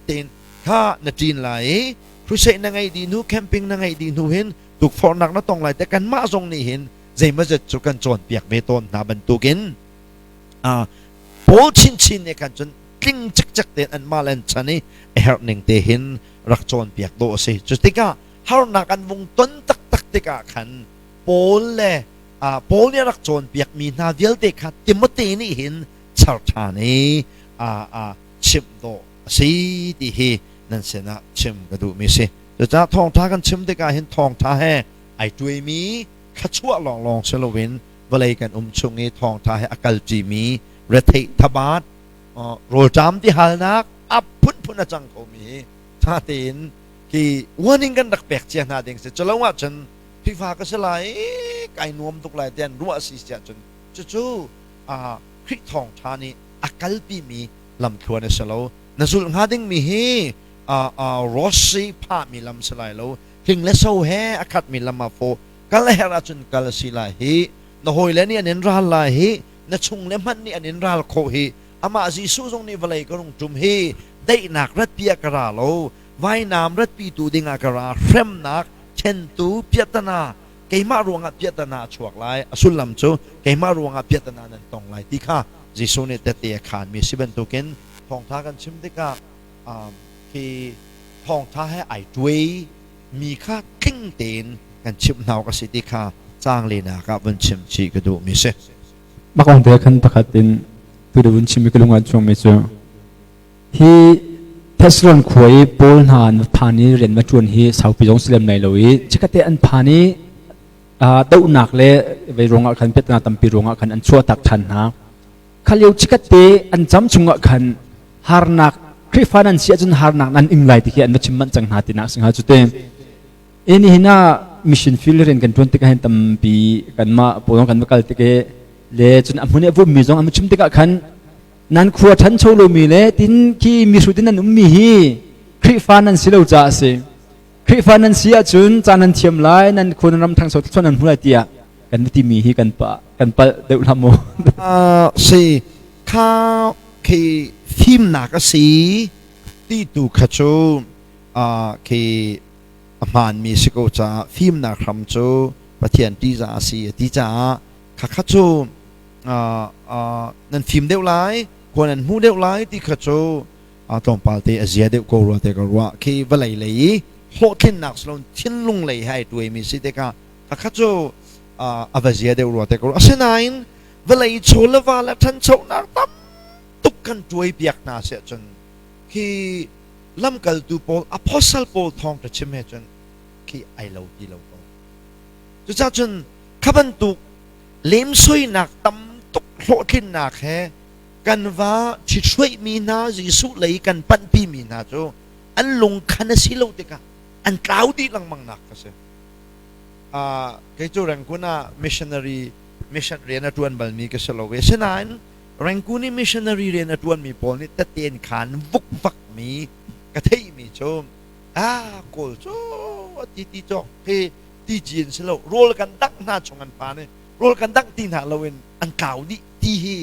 tein kha na ṭin lai i crusade na ngeih dih hnu camping na ngeih dih hnu hin tukforhnak na tong lai te kanmah zong nih hin zeimawzat cu kan cawnpiak ve tawn hna bantukin Paul chinchin nih khan cun tling cikcek tein anmah le an chan i a herh ning te hin rak cawnpiak dawh a si. Cu tikah harnak an vung ton taktak tikah khan Paul le Paul nih a rak cawnpiakmi hna vialte kha Timote nih hin char ṭhan i chimh dawh a si ti hi nan sinah chim ka duhmi a si. Cucaah thawngṭha kan chim tikah hin thawngṭha he ai tuaimi thluachuah lawnglawng si loin vawlei kan um chung i thawngṭha he a kalṭimi retheih thabat rawlṭam tihalnak a phunphun a cang khomi hi ṭha tein khi warning kan rak pek cia hna ding si. Culo ahcun Khrihfa ka si lai kai nuam tuk lai tiah ruah si si ahcun cucu Khrih thawngṭha nih a kalpimi lamthluan a si lo. Na zulh hnga dingmi hi rose phahmi lam si lai lo. Hling le so he a khatmi lam ah fawh kal a herh ahcun kal a si lai hi. Na hawile nih an in ral lai hi. Na chung le hmanh nih an in ral khawh hi. Amah Jesuh zong nih vawlei ka rung ṭum hi daihnak ratpi ah ka ra lo. Vainam ratpitu dingah ka ra. Hremnak, ṭhentu, piahtana, keimah ruangah piahtana a chuak lai. A sullam cu keimah ruangah piahtana nan tong lai ti kha Jesuh nih tehte a khaanmi a si bantukin thawngṭha kan chim tikah khi thawngṭha he ai tuai mi kha tling tein kan chimh hna awk a si ti kha caang lenak ah vun chim chih ka duhmi si. Mak ong te khan pakhat in tu vun chim i ka lung ah chuangmi cu hi Thessalon khua i Paul hna an phan i rian va ṭuan hi saupi zong si lem lai lo i chikkhatte an phan i dohnak le vei ruangah khan piahtana tampi ruangah khan an chuahtak ṭhan hna. Kha lio chikkhatte an cam chungah khan harnak Khrihfa nan si ahcun harnak nan ing lai ti khi an va chim manh cang hna tinak si hnga cu te. E nihin ah mission field rian kan ṭuan tikah hin tampi kanmah pawl kan va kal tik i le cun a hmun i a vummi zong an va chim tikah khan nan khua ṭhancho lomi le tin khi mihrut in nan ummi hi Khrihfa nan si lo caah a si. Khrihfa nan si ahcun ca nan thiam lai, nan khua nan ram ṭhangcho thluachuah nan hmu lai tiah kan timi hi kan pa kan palh deuh hlah maw? Si kha khi fimnak a si ti tu kha cu khi a hmaanmi si ko caah fimnak hram cu Pathian ṭihzah a si a ti caah khakha cu nan fim deuh lai, khua nan hmu deuh lai ti kha cu tlawmpal te a zia deuh ko rua te ka ruah. Khi vawlei lei i hlawhtlinnak si loin thinlung lei he ai tuaimi si tikah khakha cu a va zia deuh rua te ka ruah. Asinain vawlei chaw le va le ṭhanchonak tam tuk kan tuai piak hna si ahcun khi lamkaltu pawl apostle pawl thawng ka chim he cun khi ai lo ti lo ko. Cucaah cun kha bantuk lemsoinak tam tuk hlawhtlinnak he kan va ṭhithruaihmi hna Jesuh lei kan panhpimi hna cu an lungkhan a si lo tikah an tlau dih lengmang nak kha si. Kei cu Rangoon ah missionary mission rian a ṭuan balmi ka si lo ve. Asinain Rangoon i missionary rian a ṭuanmi pawl nih teten khan vukvakmi ka theihmi cu Kawl cu ti ti cawk khi ti ci an si lo rawl kan dangh hna chung an phan i rawl kan dangh ti hna loin an tlau dih ti hi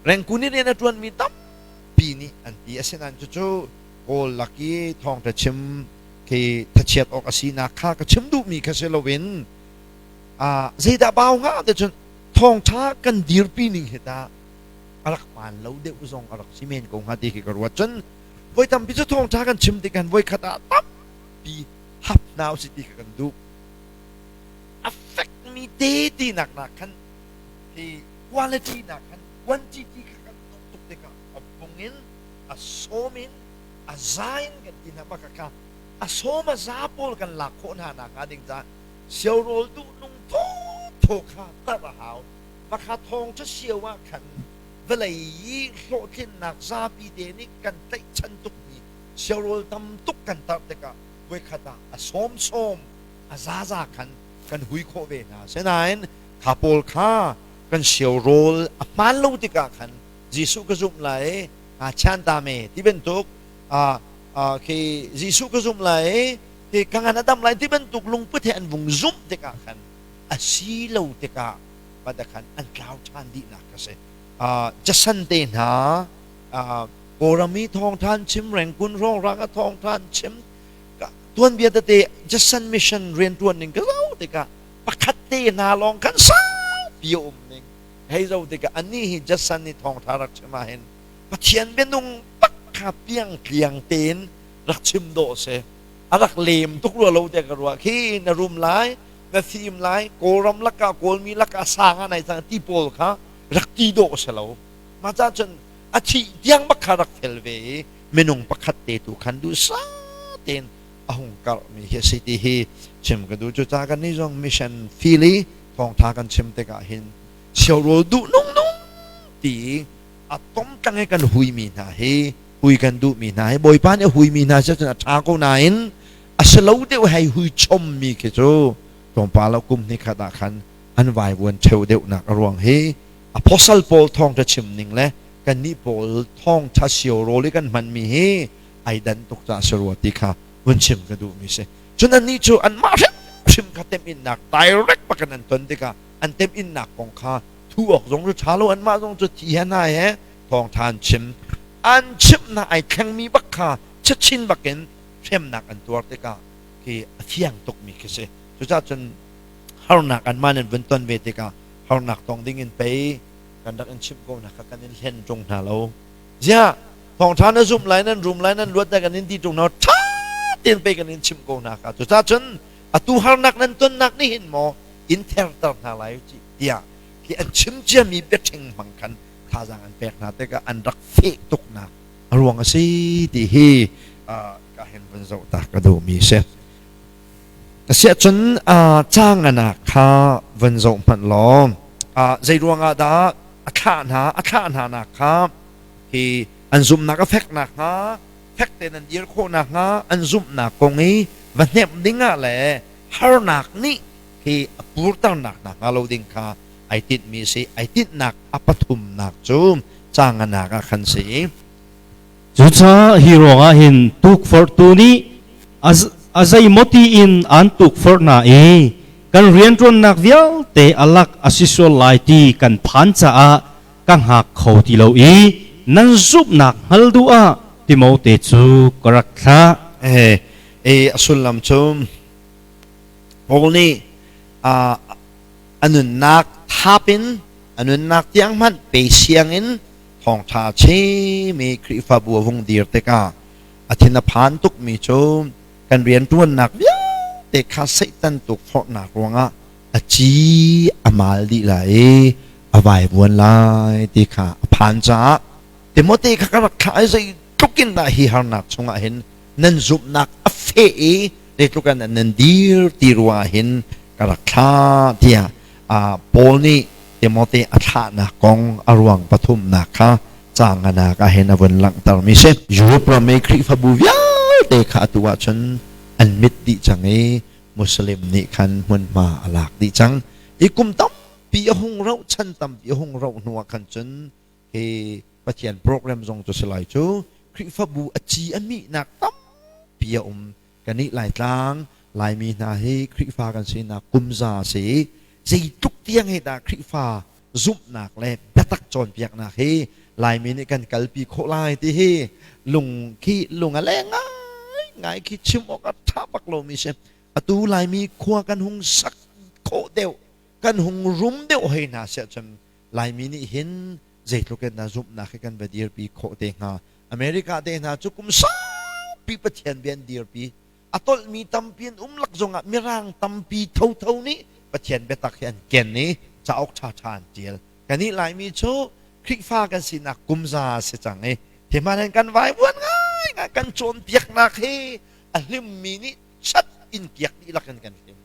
Rangoon i rian a ṭuanmi tampi nih an ti. Asinain cucu Kawl lak i thawngṭha chim khi thachiat awk a sinak kha ka chim duhmi kha si loin Zeidah bau hnga te cun thawngṭha kan dirpi ning hi ta a rak hmaan lo deuh zong a rak si men ko hnga ti khi ka ruat. Cun voi tampi cu thawngṭha kan chim tik kan voi khat ah tampi hap hna usih ti kha kan duh. A fekmi te tinak nak khan hi quality nak khan quantity kha kan duh tuk tikah a bung in a sawm in a za in kan ti hna bak kha a sawm a za pawl kan lak khawh hna nak hnga ding caah siorawl duh nung thawthaw kha tar a hau. Makha thawng cu sio ah khan vawlei i hlawhtlinnak zapi te nih kan tlaihchan tukmi siorawl tam tuk kan tarh tikah voikhat ah a sawmsawm a zaza khan kan hui khawh ve hna. Asinain kha pawl kha kan siorawl a hmaan lo tikah khan Jesuh ka zumh lai aa chan ta me ti bantuk khi Jesuh ka zumh lai hi ka ngan a dam lai ti bantuk lungput he an vung zumh tikah khan a si lo tikah bada khan an tlau ṭhan dihnak ka si. Jasan te hna Kawlram i thawngṭhan chim Rengkun hrawnghrang a thawngṭhan chim tuanbia tete Jasan mission rianṭuan ning ka zoh tikah pakhat te hna lawng khan saupi a um ning hei zoh tikah anih hi Jasan i thawngṭha rak chim ah hin Pathian bianung bak kha piangtliang tein rak chim dawh si. A rak lem tuk rua lo tiah ka ruah. Khi na rum lai, na fim lai, Kawlram lakah Kawlmi lakah sang ah nai cang ti pawl kha rak ti dawh si lo. Mah cah cun a thih tiang bak kha rak fel ve i minung pakhat te tu khan duhsah tein a hung karhmi hi a si ti hi chim ka duh. Cucaah kannih zong mission field i thawngtha kan chim tikah hin siorawl duh nung nung ti a tomtlang i kan huimi hna hi hui kan duhmi hna hi Bawipa nih a huimi hna si cun a ṭha ko nain a si lo deuh hei hui chommi khi cu tlawmpal ah kum hnih khat ah khan an vaivuan ṭheo deuhnak a ruang hi apostle pawl thawngṭha chim ning le kannih pawl thawngṭha sio rawl i kan hmanmi hi ai dan tuk caah si rua ti kha vun chim ka duhmi si. Cun annih cu anmah hrimhrim kha temhinnak direct bakin an ton tikah an temhinnak kong kha thu awk zong cu ṭha lo, anmah zong cu thi he hna he thawngṭha an chim. An chimhnak ai thlengmi bak kha chachin bakin hremnak an tuar tikah khi a fiang tukmi khi si. Cucaah cun harnak anmah nan vun ton ve tikah harnak tong ding in pei kan rak in chimh ko nak kha kan in hlen ṭung hna lo. Ziah thawngṭha na zumh lai, nan rum lai, nan luat lai kan in ti ṭung hna ṭha tein pei kan in chimh ko hna kha. Cucaah cun atu harnak nan tonnak nih hin maw in therter hna lai tiah khi an chim ciami biaṭhing hmang khan thazaang an pek hna tikah an rak feh tuknak a ruang a si ti hi ka hin vun zoh ta ka duhmi si. Asiahcun caanganak kha vun zoh hmanh law zei ruangah dah a thlah hna a thlah hna nak kha hi an zumhnak a fek nakhnga fek tein an dir khawh nakhnga an zumhnak kong i va hnemh ding ah le harnak nih hi a purternak nakhnga lo ding kha ai tinhmi a si. Ai tinhnak a pathumnak cu caanganak ah khan si. Cucaah hi ruangah hin tukforhtu nih a zeimawti in aan tukforh hna i kan rianṭuannak vialte a lak a si sual lai ti kan phan caah ka hngak kho ti lo i nan zumhnak hngal duh ah Timote cu ka rak thlah. A sullam cu Paul nih a nunnak thap in a nunnak tiang hmanh pe siang in thawngṭha a chim i Khrihfabu a vung dir tikah a thin a phan tukmi cu kan rianṭuannak vialte kha Satan tukforhnak ruangah a ci a mal dih lai i a vaivuan lai ti kha a phan caah Timote kha ka rak thlah i zeitluk in dah hi harnak chungah hin nan zumhnak a feh i zeitluk in nan dir ti ruangah hin ka rak thlah tiah Paul nih Timote a thlahnak kong a ruang pathumnak kha caanganak ah hin a vun langhtermi si. Europe ram i Khrihfabu vialte kha atu ahcun an mit dih cang i Muslim nih khan hmunhma a lak dih cang. I kum tampi a hung rauh, chan tampi a hung rauh hnu ah khan cun hi Pathian program zong cu si lai cu Khrihfabu a ci a mihnak tampi a um. Kannih Laitlang Laimi hna hi Khrihfa kan sinak kumza a si i zeitluk tiang hi dah Khrihfa zumhnak le biatak cawnpiaknak hi Laimi nih kan kalpi khawh lai ti hi lung khi lung a leng ngai ngai khi chim awk a ṭha bak lomi si. Atu Laimi khua kan hung sak khawh deuh. Kan hung rum deuh hoi hna siah cun Laimi nih hin zeitluk in dah zumhnak hi kan va dirpi khawh te hnga. America te hna cu kum saupi Pathian bia an dirpi. A tolhmi tampi an um lak zongah Mirang tampi thotho nih Pathian biatak hi an ken i cauk ṭhaṭha an ṭial. Kannih Laimi cu Khrihfa kan sinak kum za a si cang i hi hmanh hin kan vaivuan ngaingai kan cawnpiaknak hi a hlimmi nih chat in kiak dihlak in kan hlim.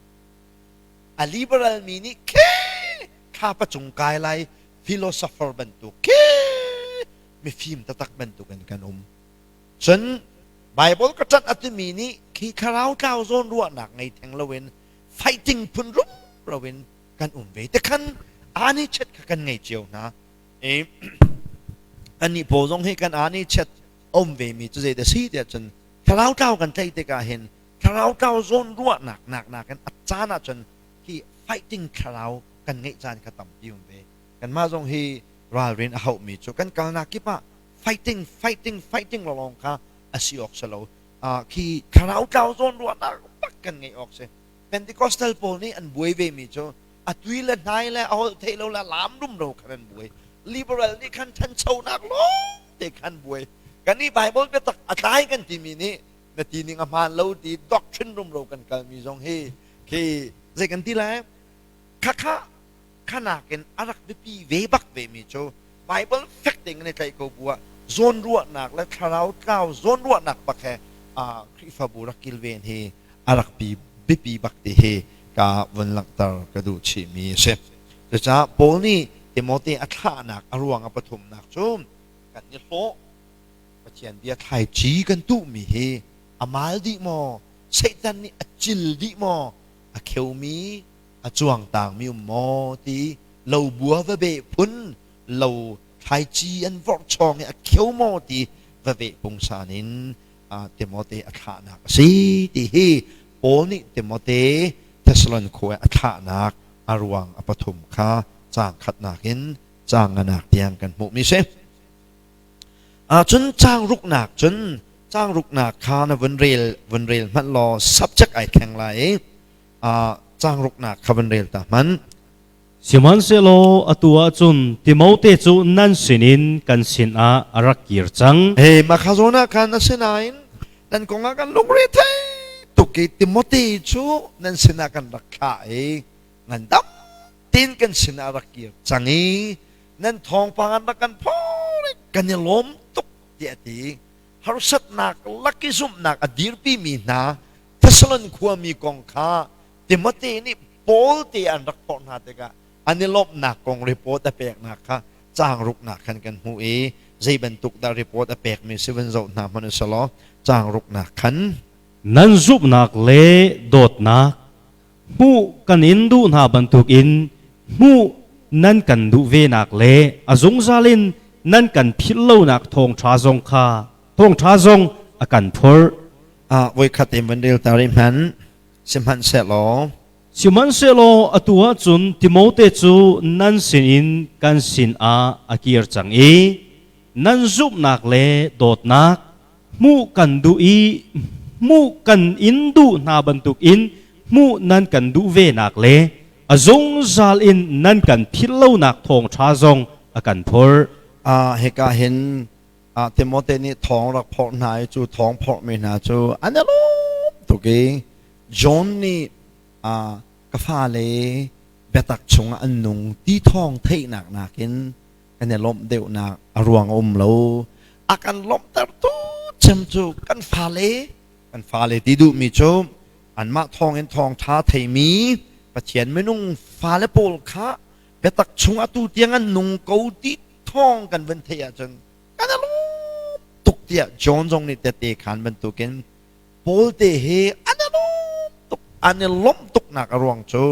A liberal mi nih khi thlapa cung kai lai philosopher bantuk khi mifim taktak bantuk in kan um. Cun Bible ka ṭanh a timi nih khi thlarau tlau zawn ruahnak ngei theng loin fighting phun rumro in kan um ve te khan ani chet kha kan ngei cio hna. E kannih pawl zong hi kan ani chet um ve mi cu zei da si tiah cun thlarau tlau kan tlaih tikah hin thlarau tlau zawn ruahnak nak nakin a caan ah cun hi fighting thlarau kan ngeih caan kha tampi um ve. Kanmah zong hi ralrin a hauhmi cu kan kalnak kip ah fighting fighting fighting lawng kha a si awk si lo. Khi thlarau tlau zawn ruahnak bak kan ngeih awk si. Pentecostal pawl nih an buai ve mi cu a tui le hnai le a holh theih lo le lam rumro khan an buai. Liberal nih khan ṭhanchonak lawng te khan buai. Kan nih Bible biatak a tlai kan timi nih na ti ning a hmaan lo ti doctrine rumro kan kalmi zong hi khi zei kan ti lai khakha khanak in a rak biapi ve bak ve mi cu Bible fek tein kan i tlaih ko bu ah zawnruahnak le thlarau tlau zawnruahnak bak he Khrihfabu rak kilven hi a rak pi biapi bak ti hi ka vun langhter ka duh chihmi a si. Cucaah Paul nih Timote a thlahnak a ruang a pathumnak cu kan i hlawh Pathian bia thlaici kan tuhmi hi a mal dih maw Satan nih a cil dih maw a kheumi a cuangtangmi um maw ti lo bua va beh phun lo thlaici an vorh chawng i a kheu maw ti va veh pungsan in Timote a thlahnak a si ti hi Paul nih Timote Thessalon khua a thlahnak a ruang a pathum kha caang khatnak in caang nganak tiang kan hmuhmi si. Cun caang ruknak cun caang ruknak kha na vun rel vun rel hmanh law subject ai thleng lai i caang ruknak kha vun rel ta hmanh. Sihmanhsehlaw atu ahcun Timote cu nan sinin kan sinah a rak kir cang. Hey, mah kha zawn ah khan asinain nan kong ah kan lungre thei tuk i Timote cu nan sinah kan rak thlah i ngandam tein kan sinah a rak kir cang i nan thawngpang an rak kan phor i kan i lawm tuk tiah a ti. Harsatnak lak i zumhnak a dirpimi hna Thessalon khuami kong kha Timote nih Paul te an rak phorh hna tikah an i lawmhnak kong report a peknak kha caang ruknak khan kan hmuh i zei bantuk dah report a pekmi si van zoh hna hmanh usalaw caang ruknak khan. Nan zumhnak le dawtnak hmuh kan in duh hna bantukin hmuh nan kan duh venak le a zungzal in nan kan philh lonak thawngṭha zong kha thawngṭha zong a kan phorh. Ah voikhat in van rel ta rih hmanh. Sihmanhsehlaw Sihmanhsehlaw atu ahcun Timote cu nan sinin kan sinah a kir cang i nan zumhnak le dawtnak hmuh kan duh i hmuh kan in duh hna bantukin hmuh nan kan duh venak le a zungzal in nan kan philh lonak thawngṭha zong a kan phorh. Hika hin Timote nih thawng rak phorh hna i cu thawng phorhmi hna cu an i lawm tuk i John nih ka fale biatak chungah an nung ti thawng theihnak nakin kan i lawmh deuhnak a ruang a um lo. A kan lawmhtertu cem cu kan fale kan fale ti duhmi cu anmah thawngin thawngṭha theimi Pathian minung fale pawl kha biatak chung atu tiang an nung ko ti thawng kan van theih ahcun kan i lawm tuk tiah John zong nih tette khan bantukin Paul te hi an i lawm tuk an i lawmh tuknak a ruang cu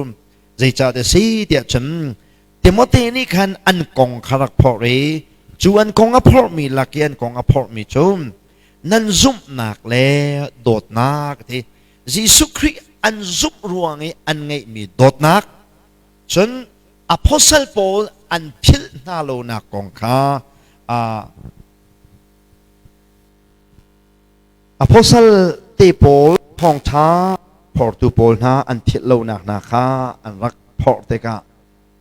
zeicah si tiah cun Timote nih khan an kong kha rak phorh i cu an kong a phorhmi lak i an kong a phorhmi cu nan zumhnak le dawtnak ti Jesuh Khrih an zumh ruang i an ngeihmi dawtnak Cun apostle pawl an philh hna lonak kong kha apostle te pawl thawngṭha phortu pawl hna an philh lonak hna kha an rak phorh tikah.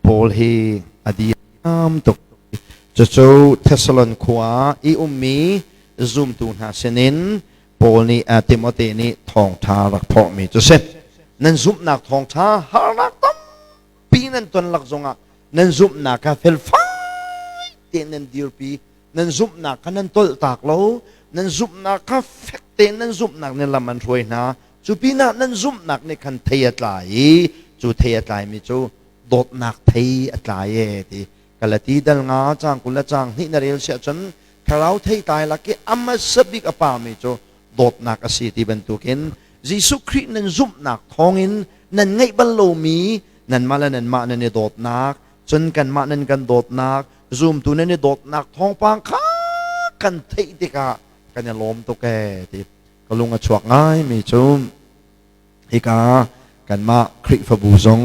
Paul hi a diam tuk. Cucu Thessalon khua i ummi zumtu hna sinin Paul nih Timote nih thawngṭha rak phorhmi cu si. Nan zumhnak thawngṭha harnak tampi nan ton lak zongah nan zumhnak kha felfai tein nan dirpi, nan zumhnak kha nan tolhtak lo, nan zumhnak kha fek tein nan zumhnak nih lam an hruai hna. Cu pinah nan zumhnak nih khan thei a tlai i cu thei a tlaimi cu dawtnak thei a tlai e ti. Galati dal nga caang 20 le caang hnih na rel siah cun thlarau theitlai lak i a hmasa bik a pami cu dawtnak a si ti bantukin Jesuh Khrih nan zumhnak thawngin nan ngeih bal lomi nanmah le nanmah nan i dawtnak, cun kanmah nan kan dawtnak, zumtu nan i dawtnak thawngpang kha kan theih tikah kan i lawm tuk ee ti ka lung a chuak ngaimi cu hika kanmah Khrihfabu zong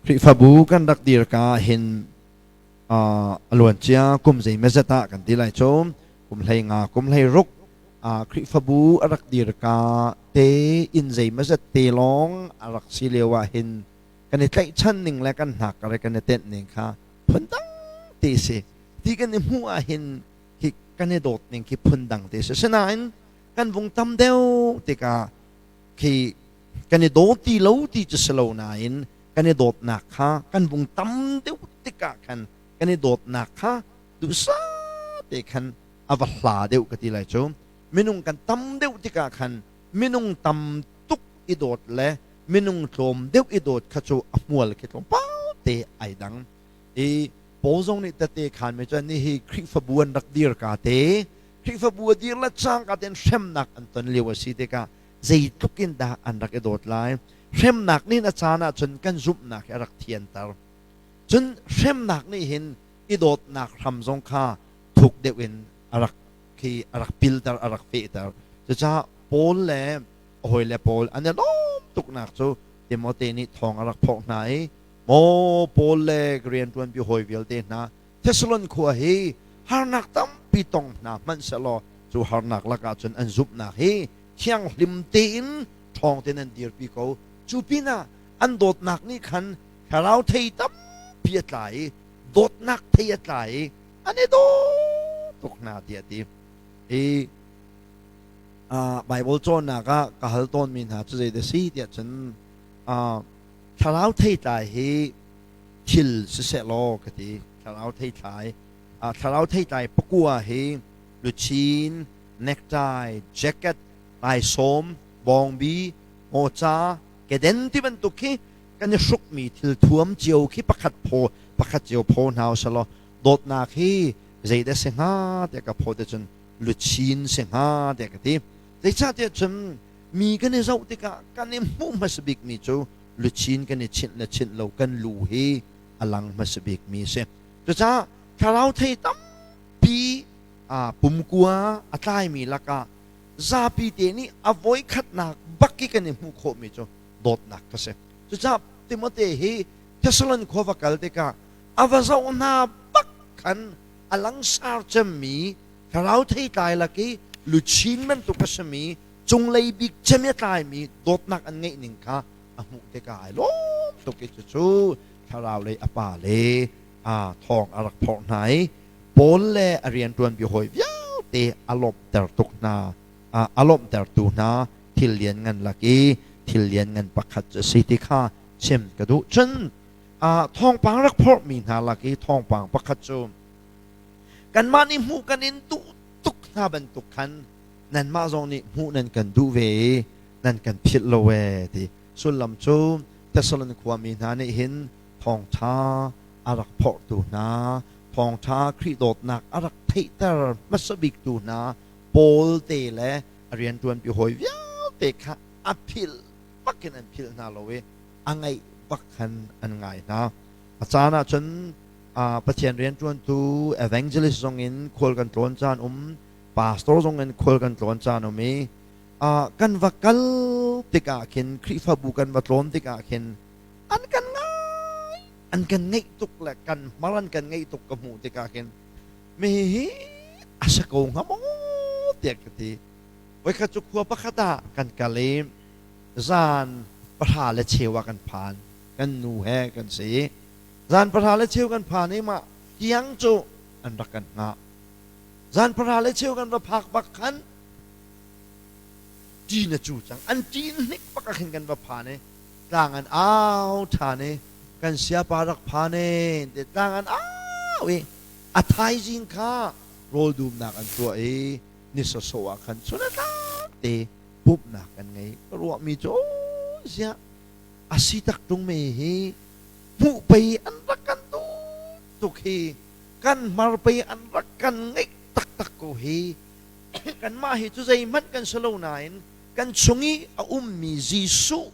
Khrihfabu kan rak dir ka hin a luancia kum zeimazat ah kan ti lai cu kum 15 kum 16 Khrihfabu a rak dir ka te inn zeimazat te lawng a rak si lio ah hin kan i tlaihchan ning le kan hnak le kan i tenh ning kha phundang te si ti kan i hmuh ah hin khi kan i dawt ning khi phundang te si. Sinain kan vung tam deuh tikah khi kan i daw ti lo ti cu si lo nain kan i dawtnak kha kan vung tam deuh tikah khan kan i dawtnak kha duhsah te khan a va hla deuh ka ti lai cu. Minung kan tam deuh tikah khan minung tam tuk i dawt le minung tlawm deuh i dawt kha cu a hmual khi tlawmpal te ai dang. I Paul zong nih tete khan mi cu ni hi Khrihfabu an rak dir ka te, Khrihfabu a dir le cangka tein hremnak an ton lio a si tikah zeitluk in dah an rak i dawt lai. Hremnak nih a caan ahcun kan zumhnak hi a rak thianter. Cun hremnak nih hin i dawtnak hram zong kha thuk deuh in a rak khi a rak pilter, a rak fehter. Cucaah Paul le a hawile pawl an i lawm tuknak cu Timote nih thawng a rak phawk hna i maw Paul le rianṭuanpi hawi vialte hna, Thessalon khua hi harnak tampi tong hna hmanhsehlaw cu harnak lakah cun an zumhnak hi thianghlim tein ṭhawng tein an dirpi ko. Cu pinah an dawtnak nih khan thlarau thei tampi a tlai i dawtnak thei a tlai i an i daw tuk hna tiah a ti. Hi Baibal cawnnak ah ka hal tawnmi hna cu zei dah si tiah cun thlarau theitlai hi thil siseh law ka ti. Thlarau theitlai, thlarau theitlai pakua hi luchin, necktie, jacket, taisawm, bawngbi, hmawca, keden ti bantuk khi kan i hrukmi thil thuam cio khi pakhat phaw pakhat cio phaw hna usalaw dawtnak hi zeidah si hnga tiah ka phaw te cun luchin si hnga tiah ka ti. Zeicahtiah cun mi kan i zoh tikah kan i hmuh hmasa bikmi cu luchin kan i chinh le chinh lo kan lu hi a lang hmasa bikmi a si. Cucaah thlarau thei tampi pumkua a tlaimi lakah zapi te nih a voikhatnak bak i kan i hmuh khawhmi cu dawtnak kha si. Cucaah Timote hi Thessalon khua va kal tikah a va zoh hna bak khan a langsar cemmi thlarau theitlai lak i luchin bantuk a simi cunglei bik cem i a tlaimi dawtnak an ngeih ning kha a hmuh tikah ai lawm tuk i cucu thlarau lei a pa le a thawng a rak phorh hna i Paul le a rianṭuanpi hawi vialte a lawmhter tuk hna. A lawmhtertu hna thil lianngan lak i thil lianngan pakhat cu a si ti kha chim ka duh. Cun thawngpang rak phorhmi hna lak i thawngpang pakhat cu kanmah nih hmuh kan in duh tuk hna bantuk khan nanmah zong nih hmuh nan kan duh ve i nan kan philh lo ee ti sullam cu Thessalon khuami hna nih hin thawngṭha a rak phorhtu hna, thawngṭha Khrih dawtnak a rak theihter hmasa biktu hna Paul te le a rianṭuanpi hawi vialte kha a philh bakin an philh hna lo i a ngaih bak khan an ngai hna. A caan ah cun Pathian rianṭuantu evangelist zong in khual kan tlawn caan um, pastor zong in khual kan tlawn caan um i kan va kal tikah khin Khrihfabu kan va tlawn tikah khin an kan ngai, an kan ngeih tuk le kan hmar an kan ngeih tuk ka hmuh tikah khin mi hi a si ko hnga maw tiah ka ti. Voikhat cu khua pakhat ah kan kal i zan 10:15 ah kan phan. Kan nu he kan si. Zan pahra le cheu kan phan i mah tiang cu an rak kan hngah. Zan pahra le cheu kan va phak bak khan ṭin a cu cang. An ṭin hnik bak ah khin kan va phan i tlang an au ṭhan i kan siapa rak phan e te tlang an au i a thaizing kha rawl dumnak an tuah i ni sawsawh ah khan chun a tlak te pumhnak kan ngei. Ka ruahmi cu ziah a si tak ṭung me hi hmuh pei an rak kan duh tuk hi, kan hmar pei an rak kan ngeih taktak ko hi. Kanmah hi cu zeihmanh kan si lo nain kan chung i a ummi Jesuh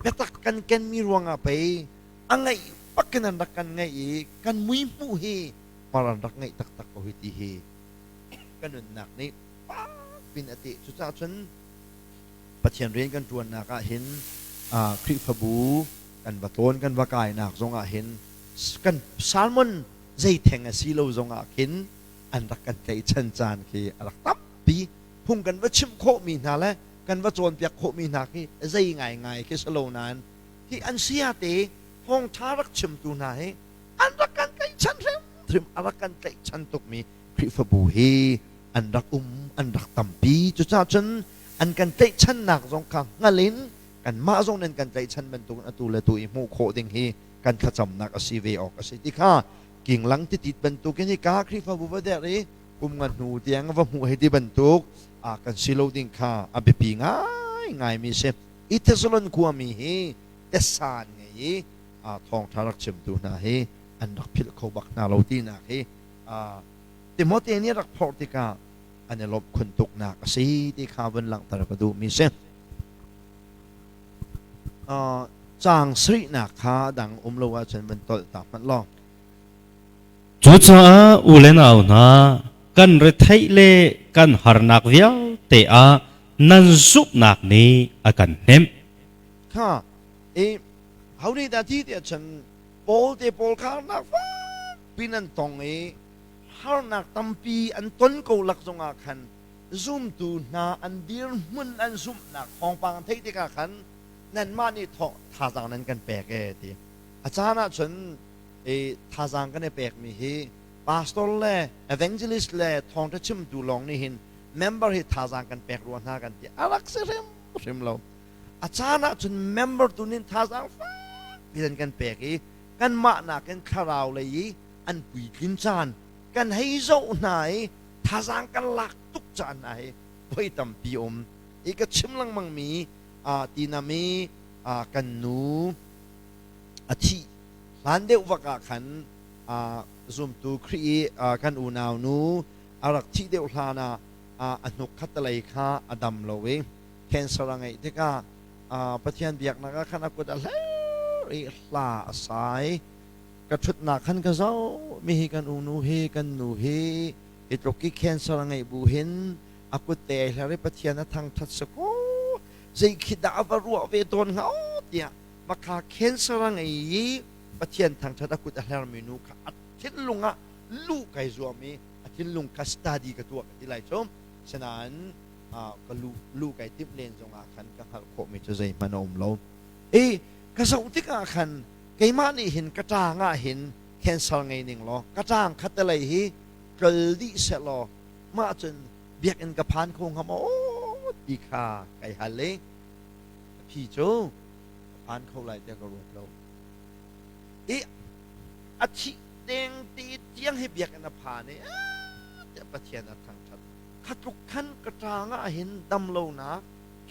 biatak kan kenmi ruangah pei a ngeih bakin an rak kan ngeih i kan mui hmuh hi hmar an rak ngeih taktak ko hi ti hi ka nunnak nih pin a teh. Cucaah cun Pathian rian kan ṭuannak ah hin, Khrihfabu kan va tlawn kan va kainak zongah hin, kan salmon zei theng a si lo zongah khin an rak kan tlaihchan caan khi a rak tampi. Phung kan va chimh khawhmi hna le kan va cawnpiak khawhmi hna khi zei ngaingai khi si lo nain hi an sayate thawngṭha rak chimtu hna hi an rak kan tlaihchan hrimhrim. A rak kan tlaihchan tukmi Khrihfabu hi an rak um, an rak tampi. Cucaah cun an kan tlaihchannak zong kha hngal in kanmah zong nan kan tlaihchan bantukin atu le tu i hmuh khawh ding hi kan thlacamnak a si ve awk a si ti kha kinglang titit bantukin hi ka Khrihfabu va der i kum nga hnu tiang va hmuh hei ti bantuk a kan si lo ding kha a biapi ngai ngaimi si. I Thessalon khuami hi tesan ngei i thawngṭha rak chimtu hna hi an rak philh kho bak hna lo tinak hi Timote nih rak phorh tikah an i lawmh khun tuknak a si ti kha vun langhter ka duhmi si. Caang sarihnak kha dang um lo ahcun vun tolh ta hmanh law. Cucaah u le nau hna, kan retheih le kan harnak vialte ah nan zumhnak nih a kan hnemh. Kha i ho nih dah ti tiah cun Paul te pawl kha harnak fakpi nan tong i harnak tampi an ton ko lak zongah khan zumtu hna an dirhmun an zumhnak thawngpang an theih tikah khan nanmah nih thazaang nan kan pek e ti. A caan ah cun i thazaang kan i pekmi hi pastor le evangelist le thawngṭha chimtu lawng nih hin member hi thazaang kan pek rua hna kan ti, a rak si hrimhrim lo. A caan ah cun member tu nih thazaang fakpi an kan pek i kanmah nakin thlarau lei i an puitlin caan kan hei zoh hna i thazaang kan lak tuk caan hna hi voi tampi um i ka chim lengmang mi tinam i kan nu a thih hlan deuh vak ah khan, zumtu Khrih i kan unau nu a rak thih deuh hlan ah a hnuk khattelei kha a dam lo i cancer a ngeih tikah Pathian biaknak ah khan a kut a hler i hla a sai. Ka ṭhutnak khan ka zoh mi hi kan unu hi, kan nu hi hi tluk i cancer a ngeih bu hin a kut te ai hler i Pathian a thangṭhat si ko, zei khi dah a va ruah ve tawn hnga tiah makha cancer a ngei i Pathian thangṭhat a kut a hlermi nu kha a thinlung ah luh kai zuam i a thinlung kha study ka tuah ka ti lai cu. Sinain ka luh luh kai timh len zongah khan ka hngalh khawhmi cu zeihmanh a um lo i ka zoh tikah khan keimah nih hin ka ṭaang ah hin cancer ngei ning law ka ṭaang khattelei hi tlol dih seh law mah cun biakinn ka phan kho hnga maw ti kha kai hal i a phi cu ka phan kho lai tiah ka ruat lo i a thih deng te tiang hi biakinn a phan i tiah Pathian a thangṭhat. Kha tluk khan ka ṭaang ah hin dam lonak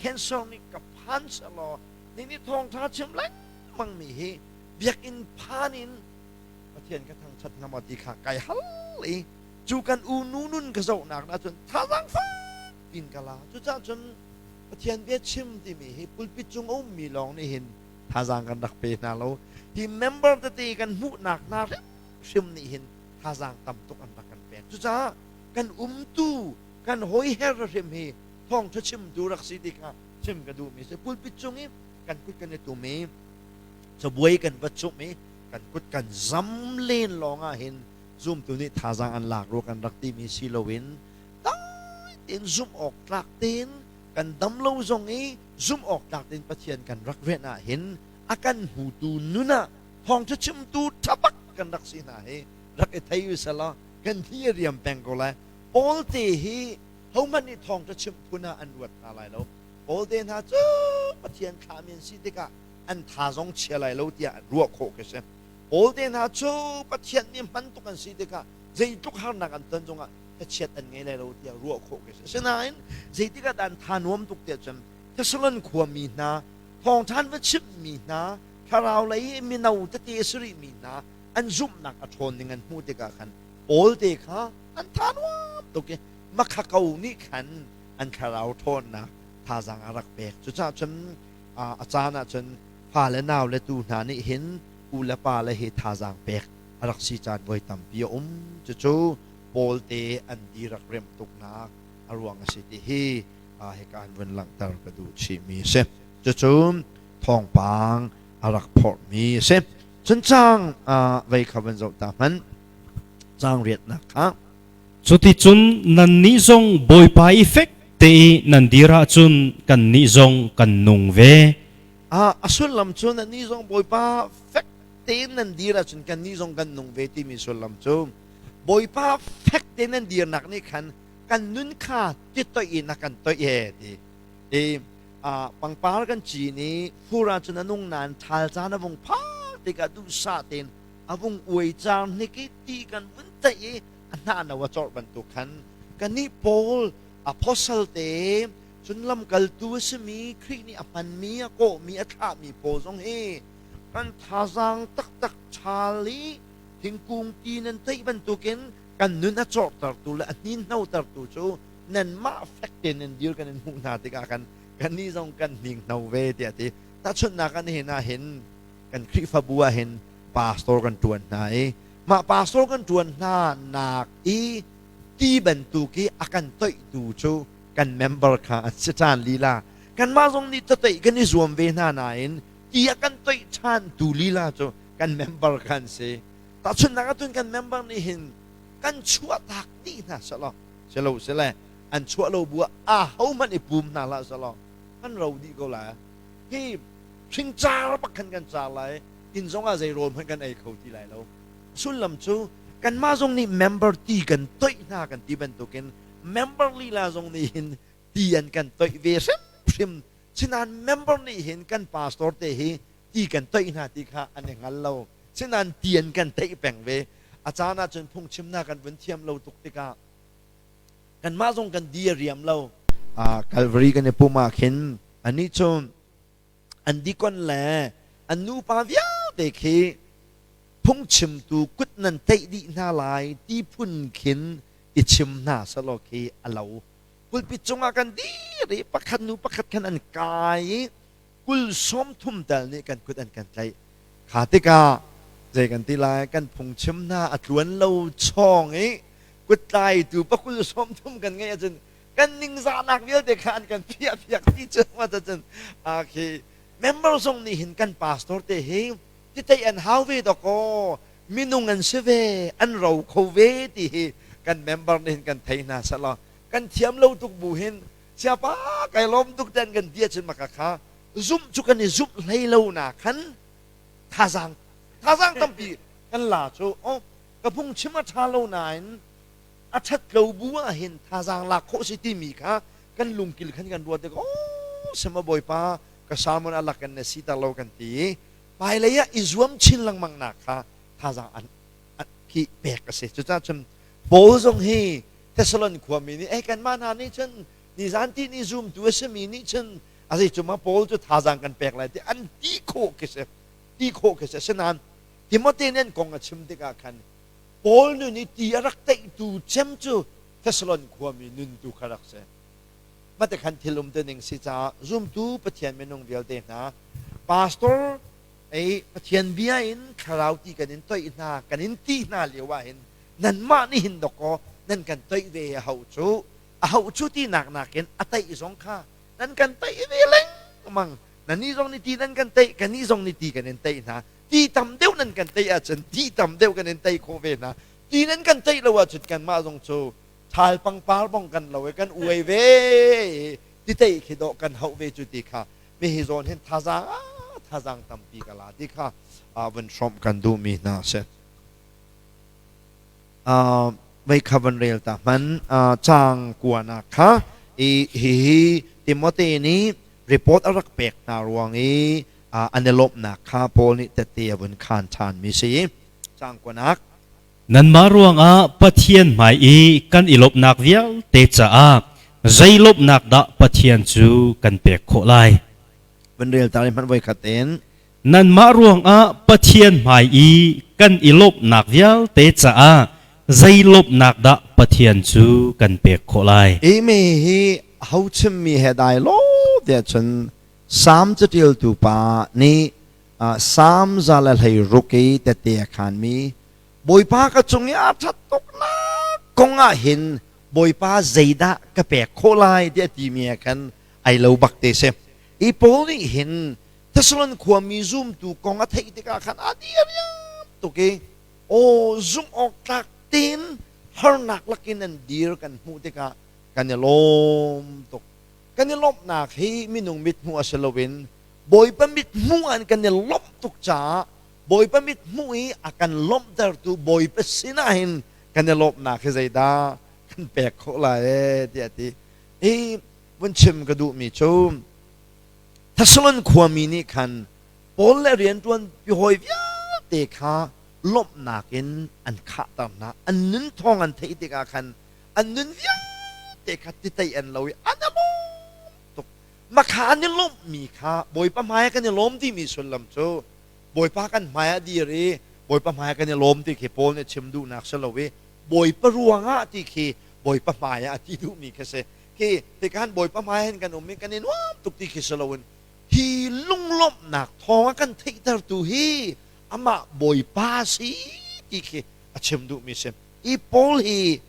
cancer nih ka phan selaw ni nih thawngṭha chim lengmang mi hi biakinn phan in Pathian ka thangṭhat hnga maw ti kha kai hal i cu kan u nu nun ka zohnak na cun thazaang fak in ka la. Cucaah cun Pathian bia chim timi hi pulpit cung a ummi lawng nih hin thazaang kan rak pe hna lo. Hi member tete kan hmuhnak hna hrimhrim nih hin thazaang tam tuk an rak kan pek. Cucaah kan umtu kan hawiher hrim hi thawngṭha chimtu rak si ti kha chim ka duhmi si. Pulpit cung i kan kut kan i tum i cabuai kan va cumh i kan kut kan zam len lawng ah hin zumtu nih thazaang an lak rua kan rak timi si loin dai tein zumh awk tlak tein kan dam lo zong i zumh awk tlak tein Pathian kan rak rianh ah hin A kan hmutu nun ah thawngṭha chimtu ṭha bak kan rak si hna hi rak i thei u selaw kan thi a riam peng ko lai. Paul te hi hohmanh nih thawngṭha chimh phun ah an ruat hna lai lo. Paul te hna cu Pathian thlahmi an si tikah an tha zong chia lai lo tiah ruah khawh khi si. Paul te hna cu Pathian mi hman tuk an si tikah zeitluk harnak an ton zongah thachiat an ngei lai lo tiah ruah khawh khi si. Asinain zeitik ah dah an tha nuam tuk tiah cun Thessalon khuami hna thawngṭhan va chimhmi hna thlarau lei i mino tete a si rihmi hna an zumhnak a ṭhawn ning an hmuh tikah khan Paul te kha an tha nuam tuk i makhako nih khan an thlarau ṭhawnnak thazaang a rak pek. Cucaah cun a caan ah cun fale nau le tu hna nih hin u le pa le hi thazaang pek a rak si caan voi tampi a um. Cucu Paul te an di rak remh tuknak a ruang a si ti hi hika an vun langhter ka duh chihmi a si. Cucu thawngpang a rak phorhmi a si. Cun caang vei kha van zoh ta hmanh. Caang riatnak kha. Cuticun nannih zong Bawipa i fek te i nan dir ahcun kannih zong kan nung ve. A sullam cu nannih zong Bawipa fek tein nan dir ahcun kannih zong kan nung ve timi sullam cu Bawipa fek tein nan dirnak nih khan kan nun kha ti toih in a kan toih he ti. I pangpar kan cin i fur ahcun a nung nain ṭhal caan a vung phak tikah duhsah tein a vung uai cang hnik i ti kan vun taih i a hnah no a corh bantuk khan kannih Paul apostle te cun lamkaltu a simi Khrih nih a hmanmi a kawhmi a thlahmi pawl zong hi kan thazaang taktak ṭhal i thingkung ti nan theih bantukin kan nun a corhtertu le a hninhnotertu cu nanmah fek tein nan dir kan in hmuh hna tikah khan kannih zong kan hninghno ve tiah ti. Tahchunhnak ah nihin ah hin kan Khrihfabu ah hin pastor kan ṭuan hna i mah pastor kan ṭuan hna nak i ti bantuk i a kan toihtu cu kan member kha an si ṭhan lila. Kanmah zong nih toih kan i zuam ve hna nain ti a kan toih ṭhan tu lila cu kan member kha an si. Tahchunhnak ah tun kan member nih hin kan chuahtak dih hna selaw silo sile an chuah lo bu ah ahohmanh i pum hna hlah selaw kan ro dih ko lai. Hi hringcar bak khan kan car lai, inn zong ah zei rawl hmanh kan ei kho ti lai lo. Sullam cu kanmah zong nih member ti kan toih hna kan ti bantukin member lila zong nih hin ti an kan toih ve hrimhrim. Sinain member nih hin kan pastor te hi ti kan toih hna ti kha an i hngal lo. Sinain ti an kan teih peng ve. A caan ahcun phungchimnak kan vun thiam lo tuk tikah kanmah zong kan di a riam lo. Calvary kan i pum ah khin anih cu an dikon le an nupa vialte khi phungchimtu kut nan teih dih hna lai ti phun khin i chim hna selaw khi a lo. Pulpit cungah kan dir i pakhat nu pakhat khan an kai i kul sawm thum tal nih kan kut an kan tlaih. Kha tikah zei kan ti lai, kan phungchim hna a tluan lo chawng i kuttlaitu pakul sawm thum kan ngeih ahcun kan ningzahnak vialte kha an kan phiah phiak ti cu cun khi member zong nih hin kan pastor te hi titei an hau ve dawkaw, minung an si ve, an ro kho ve ti hi kan member nih hin kan thei hna selaw kan thiam lo tuk bu hin siapa kai lawm tuk ten kan ti ahcun maka kha zumh cu kan i zumh hlei lo na khan thazaang thazaang tampi kan la cu. Oh, ka phungchim a ṭha lo nain a ṭhat lo bu ah hin thazaang lak khawh si timi kha kan lungkil khan kan ruat tik, oh, sema Bawipa ka sermon a lak in na siter lo kan ti i hmailei ah i zuam chin lengmang nak kha thazaang an khi pek a si. Cucaah cun Paul zong hi Thessalon khuami nih ei kanmah hna nih cun nizan ti ni zumtu a simi nih cun a zei cuma Paul cu thazaang kan pek lai ti an ti khawh khi si, ti khawh khi si. Asinain Timote nih an kong a chim tikah khan Paul nun i ti a rak teihtu cem cu Thessalon khuami nun tu kha rak si. Mate khan thil um ning si caah zumtu Pathian minung vialte hna, pastor ei Pathian bia in thlarau ti kan in toih hna, kan in ti hna lio ah hin nanmah nih hin dawkaw nan kan toih ve a hau cu, a hau cu ti nak nakin a taih zong kha nan kan taih ve lengmang. Nannih zong nih ti nan kan taih, kannih zong nih ti kan in taih hna. Ti tam deuh nan kan taih ahcun ti tam deuh kan in taih khawh ve hna. Ti nan kan taih lo ahcun kanmah zong cu ṭhal pangpar bong kan lo i kan uai ve, ti taih khi dawh kan hauh ve cu ti kha mi hi zawn hin thazaang. thazang tampi ka la ti kha van hrawmh kan duhmi hna a si. Vei kha van rel ta hman caang kuanak kha i hihi Timote nih report a rak pek hna ruang i an i lawmhnak kha Paul nih tette a vun khaan ṭhan mi si. Caang kuanak. Nanmah ruangah Pathian hmai i kan i lawmhnak vialte caah zei lawmhnak dah Pathian cu kan pek khawh lai? Van rel ta hmanh voi khat in. Nanmah ruangah Pathian hmai i kan i lawmhnak vialte caah zei lawmhnak dah Pathian cu kan pek khawh lai? Imi hi ho chimmi he dai lo tiah cun Salm caṭialtu pa nih Salm 116 i tette a khaanmi Bawipa ka cung i aa ṭhat tuknak kong ah hin Bawipa zeidah ka pek khawh lai tiah timi ah khan ai lo bak te si. I Paul nih hin Thessalon khuami zumtu kong a theih tikah khan a diriam tuk i aw zumh awk tlak tein harnak lakin an dir kan hmuh tikah kan i lawm tuk. Kan i lawmhnak hi minung mithmuh a si loin Bawipa mithmuh ah kan i lawmh tuk caah Bawipa mithmuh i a kan lawmhtertu Bawipa sinah hin kan i lawmhnak hi zeidah kan pek khawh lai ee tiah a ti. Hi vun chim ka duhmi cu Thessalon khuami nih khan Paul le rianṭuan hawi vialte kha lawmhnak in an khahter hna. An nun thawng an theih tikah khan an nun vialte kha titei an lo i an i lawm tuk. Makha an i lawmhmi kha Bawipa hmai kan i lawm timi sullam cu Bawipa kan hmai ah dir i Bawipa hmai kan i lawm ti khi Paul nih chim duhnak si lo i Bawipa ruangah ti khi Bawipa hmai ah a ti duhmi khi si. Khi tikhan Bawipa hmai hin kan um i kan i nuam tuk ti khi si loin hi lunglawmhnak thawng a kan theihtertu hi amah Bawipa si ti khi a chim duhmi si. Hi Paul hi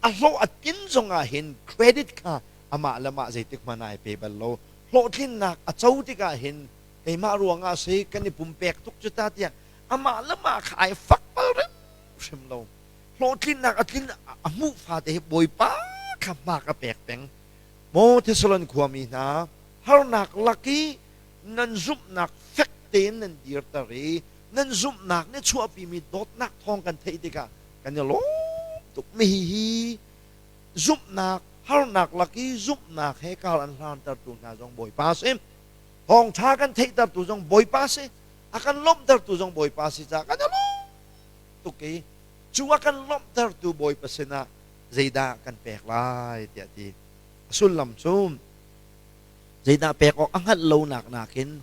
a hlawh a tlin zongah hin credit kha amah le mah zeitik hmanh ai pe bal lo. Hlawhtlinnak a co tikah hin keimah ruangah si kan i pumpek tuk cu ta tiah amah le mah kha ai fak bal hrimhrim lo. Hlawhtlinnak a tlin a hmuh fate hi Bawipa kha hmak a pek peng. Maw Thessalon khuami hna, harnak lak i nan zumhnak fek tein nan dirter i nan zumhnak nih chuahpimi dawtnak thawng kan theih tikah kan i lawm tuk. Mi hi zumhnak harnak lak i zumhnak he kar an hlantertu hna zong Bawipa a si. Thawngṭha kan theihtertu zong Bawipa a si. A kan lawmhtertu zong Bawipa a si caah kan i lawm tuk i cu a kan lawmhtertu Bawipa sinah zeidah kan pek lai tiah ti. A sullam cu zeidah pek awk a hngalh lonak nakin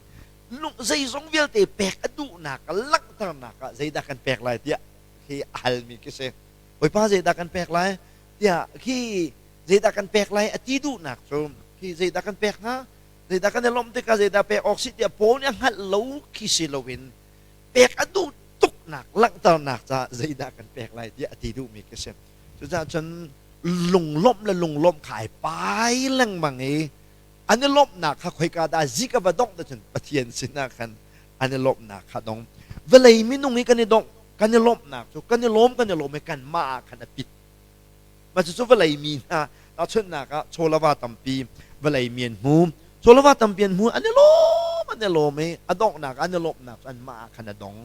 zeizong vialte pek a duhnak a langhternak ah zeidah kan pek lai tiah khi a halmi khi si. Bawipa zeidah kan pek lai tiah khi zeidah kan pek lai a ti duhnak cu khi zeidah kan pek hnga zeidah kan i lawmh tikah zeidah pek awk si tiah Paul nih a hngalh lo khi si loin pek a duh tuknak langhternak caah zeidah kan pek lai tiah a ti duhmi khi si. Cucaah cun lunglawmh le lunglawmh kha ai pai lengmang i an i lawmhnak kha khoika dah zik a va dongh te cun Pathian sinah khan an i lawmhnak kha dong. Vawlei minung hi kan i dongh kan i lawmhnak cu kan i lawm kan i lawm i kanmah ah khan a pit. Mah cucu vawlei mi hna tahchunhnak ah chawlava tampi vawlei mi an hmu. Chawlava tampi an hmu an i lawm an i lawm i a donghnak an i lawmhnak cu anmah ah khan a dong.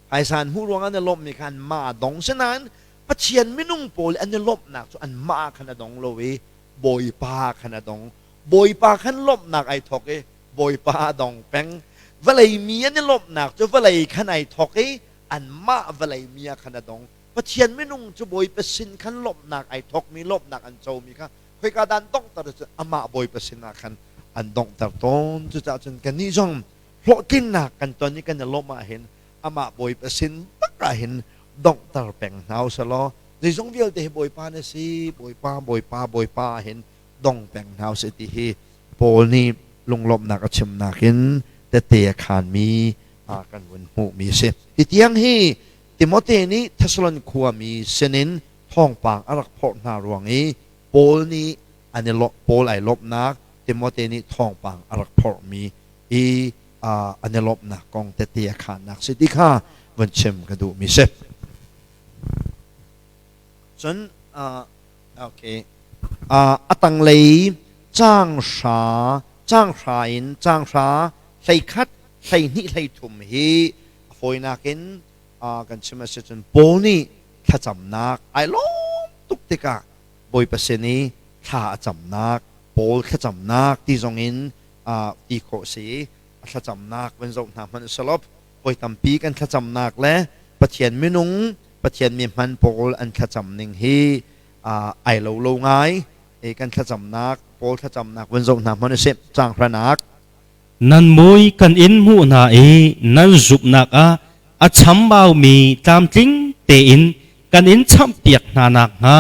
Phaisa an hmuh ruangah an i lawmhmi kha anmah a dong. Sinain Pathian minung pawl an i lawmhnak cu anmah ah khan a dong lo i Bawipa ah khan a dong. Bawipa khan lawmhnak ai thawk i Bawipa a dong peng. Vawlei mi an i lawmhnak cu vawlei khan ai thawk i anmah vawlei mi ah khan a dong. Pathian minung cu Bawipa sin khan lawmhnak ai thawkmi lawmhnak an comi kha khoika dah an donghter cu amah Bawipa sinah khan an donghter tawn. Cucaah cun kannih zong hlawhtlinnak kan ton i kan i lawmh ahhin amah Bawipa sin bak ahhin donghter peng hna usih law zeizong vialte hi Bawipa na si Bawipa Bawipa Bawipa ahhin dong peng hna usih ti hi Paul nih lunglawmhnak a chimnak in tette a khaanmi kan vun hmuhmi a si. Hi tiang hi Timote nih Thessalon khuami sinin thawngpang a rak phorh hna ruang i Paul nih an i Paul ai lawmhnak Timote nih thawngpang a rak phorhmi i an i lawmhnak kong tette a khaannak si ti kha vun chim ka duhmi si. Cun okay a tanglei caang hra caang hra in caang hra 11. 12 13 hi a fawinak in kan chim a si cun Paul nih thlacamnak ai lawm tuk tikah Bawipa sin i thla a camnak, Paul thlacamnak ti zong in ti khawh si. A thlacamnak van zoh hna hmanh usalaw voi tampi kan thlacamnak le Pathian minung, Pathian mi hman pawl an thlacam ning hi ai lo lo ngai. Kan thlacamnak, Paul thlacamnak van zoh hna hmanh usih. Caang hranak. Nan mui kan in hmuh hna i nan zumhnak ah a chambaumi tlamtling tein kan in champiak hna nakhnga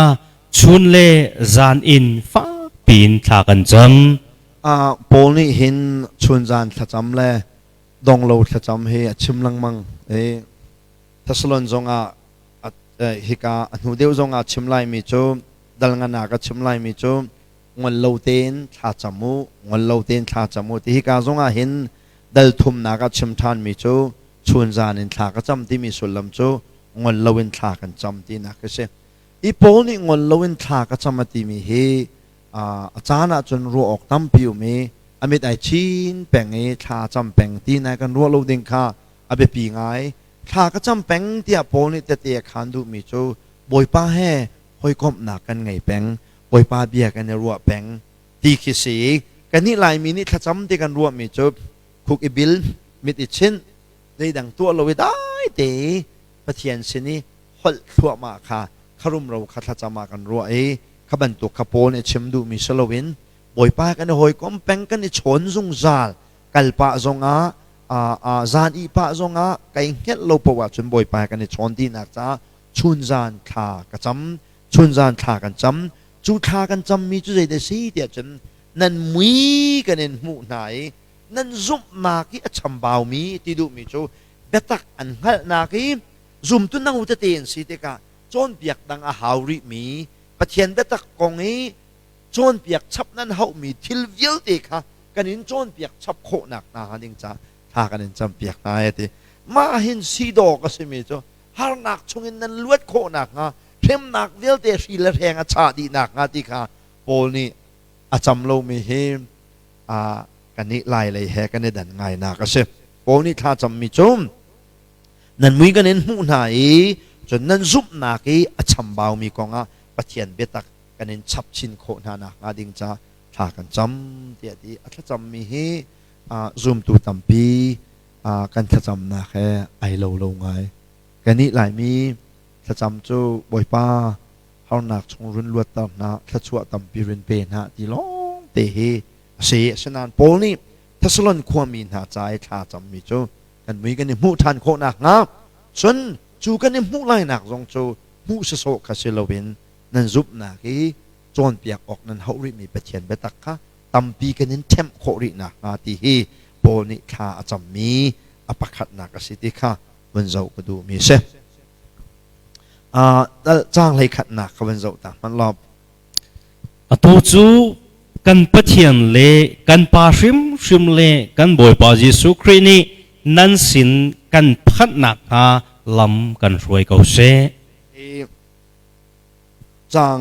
chun le zan in fakpiin thla kan cam. Paul nih hin chunzan thlacam le donglo thlacam hi a chim lengmang i Thessalon zongah hika a hnu deuh zongah chim laimi cu dal nganak a chim laimi cu ngol lo tein thla cam u, ngol lo tein thla cam u ti hika zongah hin dal thumnak ah chim ṭhanmi cu chunzan in thla ka cam timi sullam cu ngol loin thla kan cam tinak a si. I Paul nih ngol loin thla ka cam a timi hi a caan ahcun ruah awk tampi um i a mit ai chin peng i thla cam peng ti nai kan ruah lo ding kha a biapi ngai. Thla ka cam peng tiah Paul nih tete a khaan duhmi cu Bawipa he hawikomhnak kan ngei peng, Bawipa bia kan i ruah peng ti khi si. Kannih Laimi nih thlacam ti kan ruahmi cu khuk i bil, mit i chinh, zeidang tuah lo i dai te i Pathian sin i holh thluahmah kha kharumro kha thlacam ah kan ruah i kha bantuk kha Paul nih a chim duhmi si loin Bawipa kan i hawikom peng, kan i chawn zungzal, kal pah zongah zan ih pah zongah kai hngelh lo paoh ahcun Bawipa kan i chawn tinak caah chunzan thla ka cam, chunzan thla kan cam. Cu thla kan cammi cu zeidah a si tiah cun nan mui kan in hmuh hna i nan zumhnak i a chambaumi ti duhmi cu biatak an hngalhnak i zumtu nang tete an si tikah cawnpiak dang a hau rihmi Pathian biatak kong i cawnpiak chap nan hauhmi thil vialte kha kan in cawnpiak chap khawhnak hna ding ca thla kan in campiak hna e ti. Mah hin si dawk a simi cu harnak chungin nan luat khawh nakhnga, hremnak vialte hri le hreng a chah dih nakhnga ti kha Paul nih a cam lomi hi kan i lai lei he kan i dan ngainak a si. Paul nih thla cammi cu nan mui kan in hmuh hna i cun nan zumhnak i a chambaumi kongah Pathian biatak kan in chap chin khawh hna nakhnga ding ca thla kan cam tiah ti. A thlacammi hi zumtu tampi kan thlacamnak he ai lo lo ngai. Kannih Laimi thlacam cu Bawipa harnak chung run luatter hna, thluachuah tampi run pe hna ti lawng te hi a si. Asinain Paul nih Thessalon khuami hna ca i thla cammi cu kan mui kan i hmuh ṭhan khawh nakhnga, cun cu kan i hmuh lainak zong cu hmuh sawsawh kha si loin nan zumhnak i cawnpiak awk nan hauh rihmi Pathian biatak kha tampi kan in ṭhemh khawh rih nakhnga ti hi Paul nih thla a cammi a pakhatnak a si ti kha vun zoh ka duhmi a si. Caang hleikhatnak kha vun zoh ta hmanh law. Atu cu kan Pathian le kan Pa hrimhrim le kan Bawipa Jesuh Khrih nih nan sin kan phanh nakhnga lam kan hruai ko seh. Caang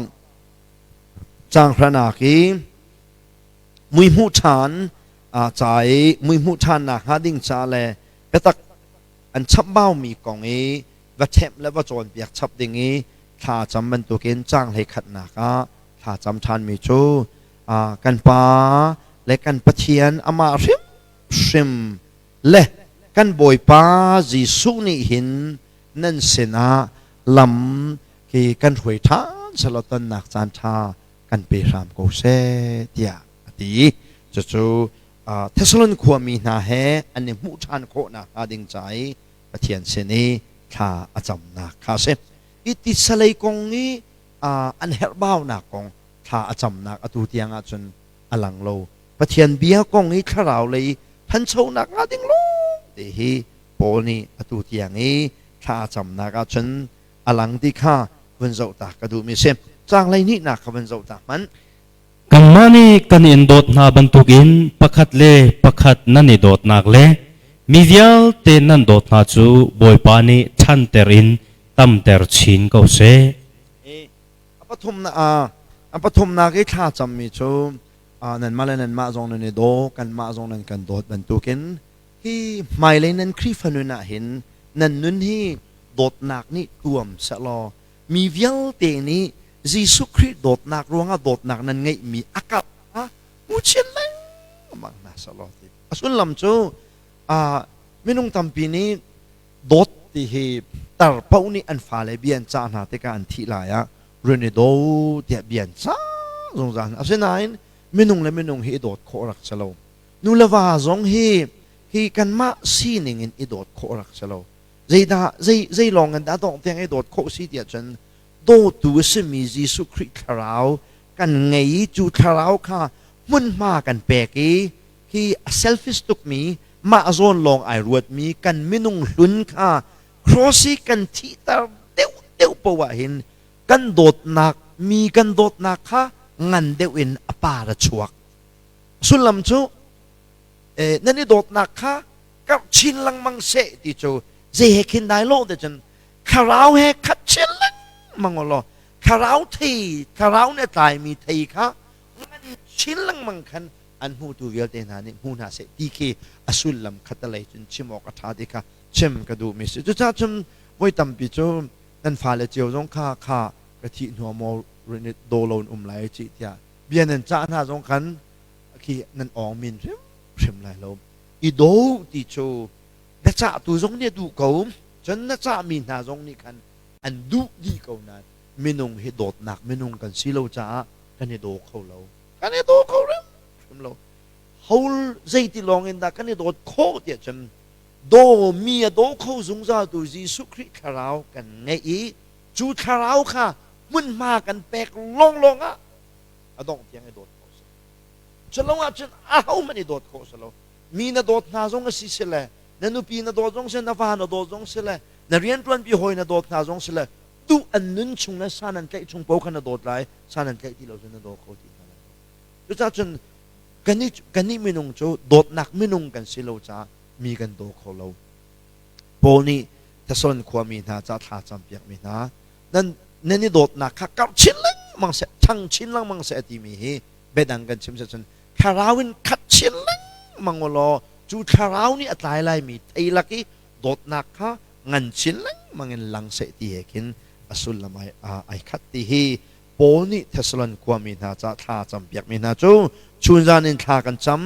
caang hranak i mui hmuh ṭhan ca i mui hmuh ṭhan nakhnga ding ca le biatak an chapbaumi kong i va ṭhemh le va cawnpiak chap ding i thla cam bantukin caang hleikhatnak ah thla cam ṭhanmi cu kan Pa le kan Pathian amah hrimhrim le kan Bawipa Jesuh nih hin nan sinah lam hi kan hruai ṭhan selaw tonnak caan ṭha kan pe hram ko seh tiah a ti. Cucu Thessalon khuami hna he an i hmuh ṭhan khawh nakhnga ding ca i Pathian sin i thla a camnak kha a si. Hi titsalei kong i an herhbaunak kong thla a camnak atu tiang ahcun a lang lo. Pathian bia kong i thlarau lei thanchonak hnga ding lawng te hi Paul nih atu tiang i thla a camnak ahcun a lang ti kha vun zoh ta ka duhmi a si. Caang hleihnihnak kha vun zoh ta hmanh. Kanmah nih kan in dawt hna bantukin pakhat le pakhat nan i dawtnak le mi vialte nan dawt hna cu Bawipa nih ṭhanter in tamter chin ko seh. A pathumnak i thla cammi cu nanmah le nanmah zong nan i daw, kanmah zong nan kan dawt bantukin Hi hmailei nan Khrihfa nun ah hin nan nun hi dawtnak nih tuam sehlaw mi vialte nih Jesuh Khrih dawtnak ruangah dawtnak nan ngeihmi a karh kha hmu chin lengmang hna sehlaw ti. A sullam cu minung tampi nih dawt ti hi tar paoh nih an fale bia an cah hna tikah an thih lai ah run i daw tiah bia an cah zungzal hna. Asinain minung le minung hi i dawt khawh rak si lo. Nu le va zong hi hi kanmah sining in i dawt khawh rak si lo. Zeidah zei zei lawng in dah dawh tiang i dawt khawh si tiah cun dawtu a simi Jesuh Khrih thlarau kan ngei i cu thlarau kha hmunhma kan pek i hi a selfish tukmi mah zawn lawng ai ruatmi kan minung hlun kha cross i kan thihter deuh deuh poah ah hin kan dawtnak mi kan dawtnak kha ngan deuh in a par a chuak. Sullam cu nan i dawtnak kha karh chin lengmang seh ti cu zei he khin dai lo te cun thlarau he khat chin lengmang law thlarau thei thlarau nih a tlaimi thei kha ngan chin lengmang khan an hmutu vialte hna nih hmu hna seh ti khi a sullam khatalei cun chim awk a ṭha ti kha chim ka duhmi si. Cucaah cun voi tampi cu nan fale cio zong kha kha ka thih hnu maw daw lo in um lai ci tiah bia nan cah hna zong khan khi nan awng min hrimhrim lai lo. I daw ti cu na cahtu zong nih a duh ko, cun na cahmi hna zong nih khan an duh dih ko nain minung hi dawtnak minung kan si lo caah kan i daw kho lo. Kan i daw kho hrimhrim lo. Hol zeiti lawng in dah kan i dawt khawh tiah cun daw mi a daw kho zungzaltu Jesuh Khrih thlarau kan ngeih i cu thlarau kha hmunhma kan pek lawnglawng ah a dongh tiang i dawt khawh si. Culo ahcun ahohmanh i dawt khawh si lo. Mi na dawt hna zong a si si le, na nupi na dawt zong si, na va na dawt zong si le, na rianṭuanpi hawi na dawt hna zong si le, duh an nun chung le san an tlaih chung paoh kha na dawt lai, san an tlaih ti lo cun na daw kho ti hna lai lo. Cucaah cun kannih minung cu dawtnak minung kan si lo caah mi kan daw kho lo. Paul nih Thessalon khuami hna ca thla campiakmi hna nan nan i dawtnak kha karh chin lengmang seh, ṭhang chin lengmang seh a timi hi biadang kan chim cun thlarau in khat chin lengmang u law cu thlarau nih a tlai laimi thei lak i dawtnak kha ngan chin lengmang in lang seh ti he khin a sullam ai khat ti hi Paul nih Thessalon khuami hna ca thla campiakmi hna cu chunzan in thla kan cam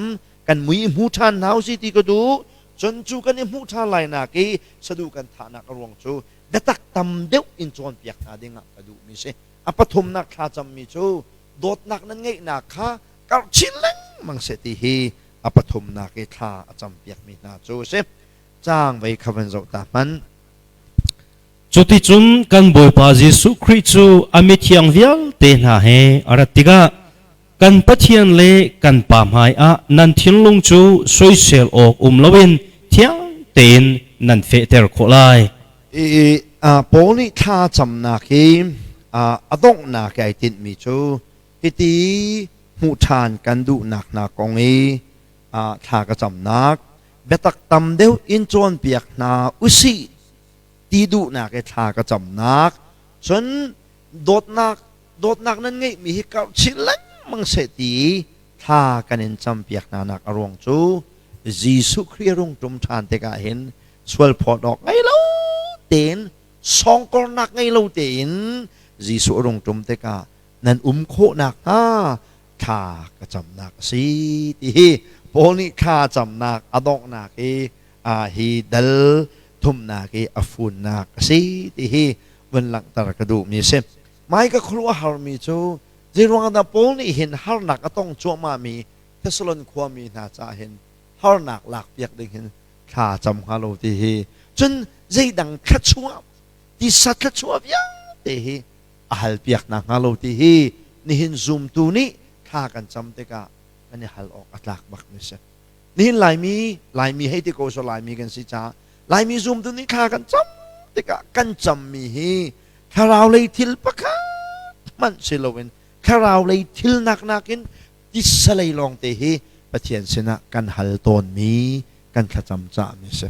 kan mui i hmu ṭhan hna usih ti ka duh cun cu kan i hmuh ṭhan lai nak i saduh kan thahnak a ruang cu biatak tam deuh in cawnpiak hna dingah ka duhmi si. A pathumnak thla cammi cu dawtnak nan ngeihnak kha karh chin lengmang seh ti hi a pathumnak i thla a campiakmi hna cu a si. Caang vei kha van zoh ta hmanh. Cuticun kan Bawipa Jesuh Khrih cu a mithiang vialte hna he a rat tikah kan Pathian le kan Pa hmaiah nan thinlung cu soisel awk um loin thiang tein nan fehter khawh lai. I Paul nih thla camnak hi a donghnak i ai tinhmi cu hiti hmuh ṭhan kan duhnak hna kong i thla ka camnak biatak tam deuh in cawnpiak hna usih ti duhnak i thla ka camnak cun dawtnak dawtnak nan ngeihmi hi karh chin lengmang seh ti thla kan in campiak hna nak a ruang cu Jesuh Khrih a rung ṭum ṭhan tikah hin sual phawt awk ngei lo tein sawngkornak ngei lo tein Jesuh a rung ṭum tikah nan um khawh nakhnga thla ka camnak a si ti hi Paul nih thla camnak a donghnak i hi dal thumnak i a funnak a si ti hi vun langhter ka duhmi a si. Mai ka khuaruah harmi cu zeiruang dah Paul nih hin harnak a tong cuahmahmi Thessalon khuami hna caah hin harnak lakpiak ding hin thla cam hnga lo ti hi cun zeidang thluachuah tisa thluachuah vialte hi a halpiak hna hnga lo ti hi nihin zumtu nih thla kan cam tikah kan i hal awk a tlak bak mi si. Nihin Laimi Laimi hei ti ko so Laimi kan si caah Laimi zumtu nih thla kan cam tikah kan cammi hi thlarau lei thil pakhat hmanh si loin thlarau lei thil nak nakin tisa lei lawngte hi Pathian sinah kan hal tawnmi kan thlacam cahmi si.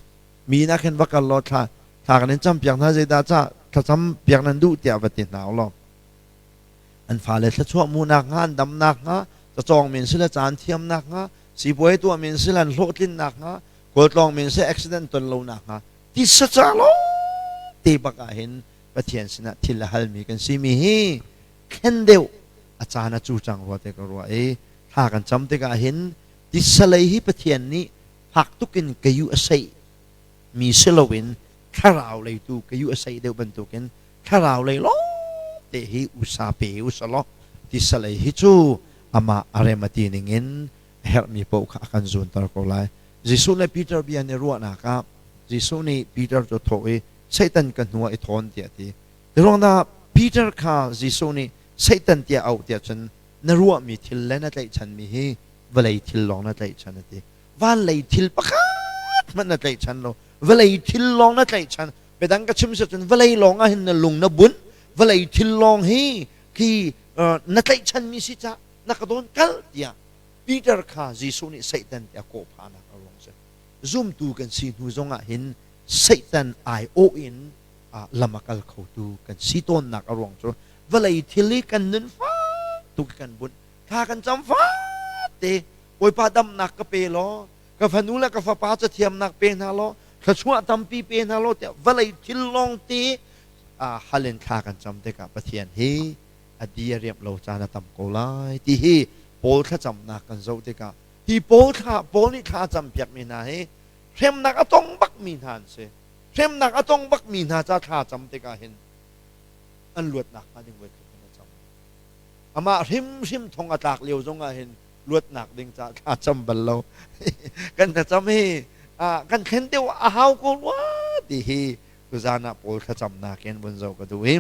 Mi nak hin va kal law thla thla kan in campiak hna zeidah ca thlacam piak nan duh tiah va ti hna u law an fale thluachuah hmuhnak hnga an damnak hnga cacawng men sile caan thiamnak hnga sipuai tuah men sile an hlawhtlinnak hnga. Khualtlawng men seh accident ton lo nak hnga tisa ca lawng te bak ah hin Pathian sinah thil a halmi kan si mi hi thlen deuh a caan a cu cang rua te ka ruah i thla kan cam tikah hin tisa lei hi Pathian nih fak tukin ka yu a seih mi si loin thlarau lei tu ka yu a seih deuh bantukin thlarau lei lawng te hi usa pe usa law tisa lei hi cu amah a rem a ti ning in a herhmi paoh kha a kan zunter ko lai. Jesuh le Peter bia nih ruahnak ah Jesuh nih Peter cu thawh i Satan ka hnu ah i thawn tiah a ti. Ruang dah Peter kha Jesuh nih Satan tiah auh tiah cun na ruahmi thil le na tlaihchanmi hi vawlei thil lawng na tlaihchan a ti. Van lei thil pakhat hmanh na tlaihchan lo. Vawlei thil lawng na tlaihchan. Biadang ka chim si cun vawlei lawng ah hin na lung na bunh. Vawlei thil lawng hi khi na tlaihchanmi si cah na ka dawn kal tiah Peter kha Jesuh nih Satan tiah kawh phahnak a ruang si. Zumtu kan si hnu zongah hin Satan aiawh in lam a kal khotu kan si tawnnak a ruang cu vawlei thil i kan nun fak tuk kan bunh thla kan cam fat te Bawipa damnak ka pe law ka fanu le ka fapa cathiamnak pe hna law thluachuah tampi pe hna law tiah vawlei thil lawng te hal in thla kan cam tikah Pathian hi a di a riamh lo caan a tam ko lai ti hi Paul thlacamnak kan zoh tikah hi Paul thla Paul nih thla a campiakmi hna hi hremnak a tong bakmi hna an si. Hremnak a tong bakmi hna ca thla cam tikah hin an luatnak hnga ding voikhat hmanh a cam. Amah hrimhrim thong a tlak lio zongah hin luatnak ding ca thla cam bal lo. Kan thlacam hi kan thlen deuh a hau ko rua ti hi tuzan ah Paul thlacamnak in vun zoh ka duh i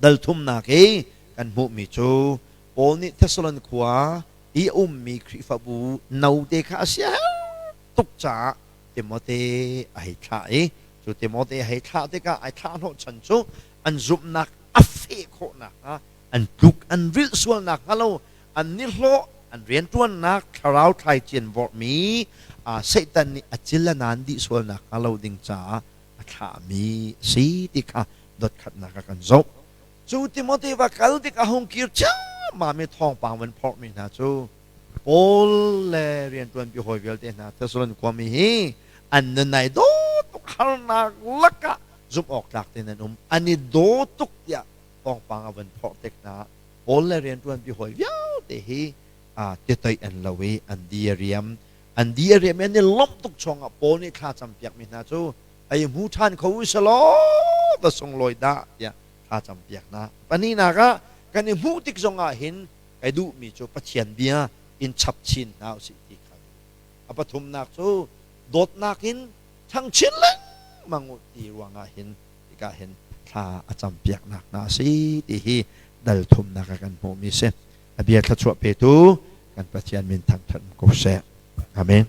dal thumnak i kan hmuhmi cu Paul nih Thessalon khua i a ummi Khrihfabu note kha a siaherh tuk caah Timote a hei thlah i cu Timote a hei thlah tikah ai thlah hnawhchan cu an zumhnak a feh khawh nakhnga an tluk an rilh sual nakhnga lo an nihlawh an rianṭuannak thlarau thlaician vorhmi Satan nih a cil a naan dih sual nakhnga lo ding caah a thlahmi a si ti kha dotkhatnak a kan zoh. Cu Timote va kal tik a hung kir ciammam i thawngpang van phorhmi hna cu Paul le rianṭuanpi hawi vialte hna Thessalon khuami hi an nun ai daw tuk harnak lakah zumh awk tlak tein an um an i daw tuk tiah thawngpang a van phorh tik hna Paul le rianṭuanpi hawi vialte hi titoih an lo i an di a riam an di a riam i an i lawmh tuk chungah Paul nih thla campiakmi hna cu ei hmu ṭhan kho u selaw va sunglawi dah tiah thla campiak hna. Pahnihnak ah kan i hmuh tik zongah hin kai duhmi cu Pathian bia in chap chin hna usih ti kha. A pathumnak cu dawtnak in ṭhang chin lengmang u ti ruangah hin tikah hin thla a campiaknak hna a si ti hi dal thumnak ah kan hmuhmi si. A bia thluachuah petu kan Pathian min thangṭhat ko seh. Amen.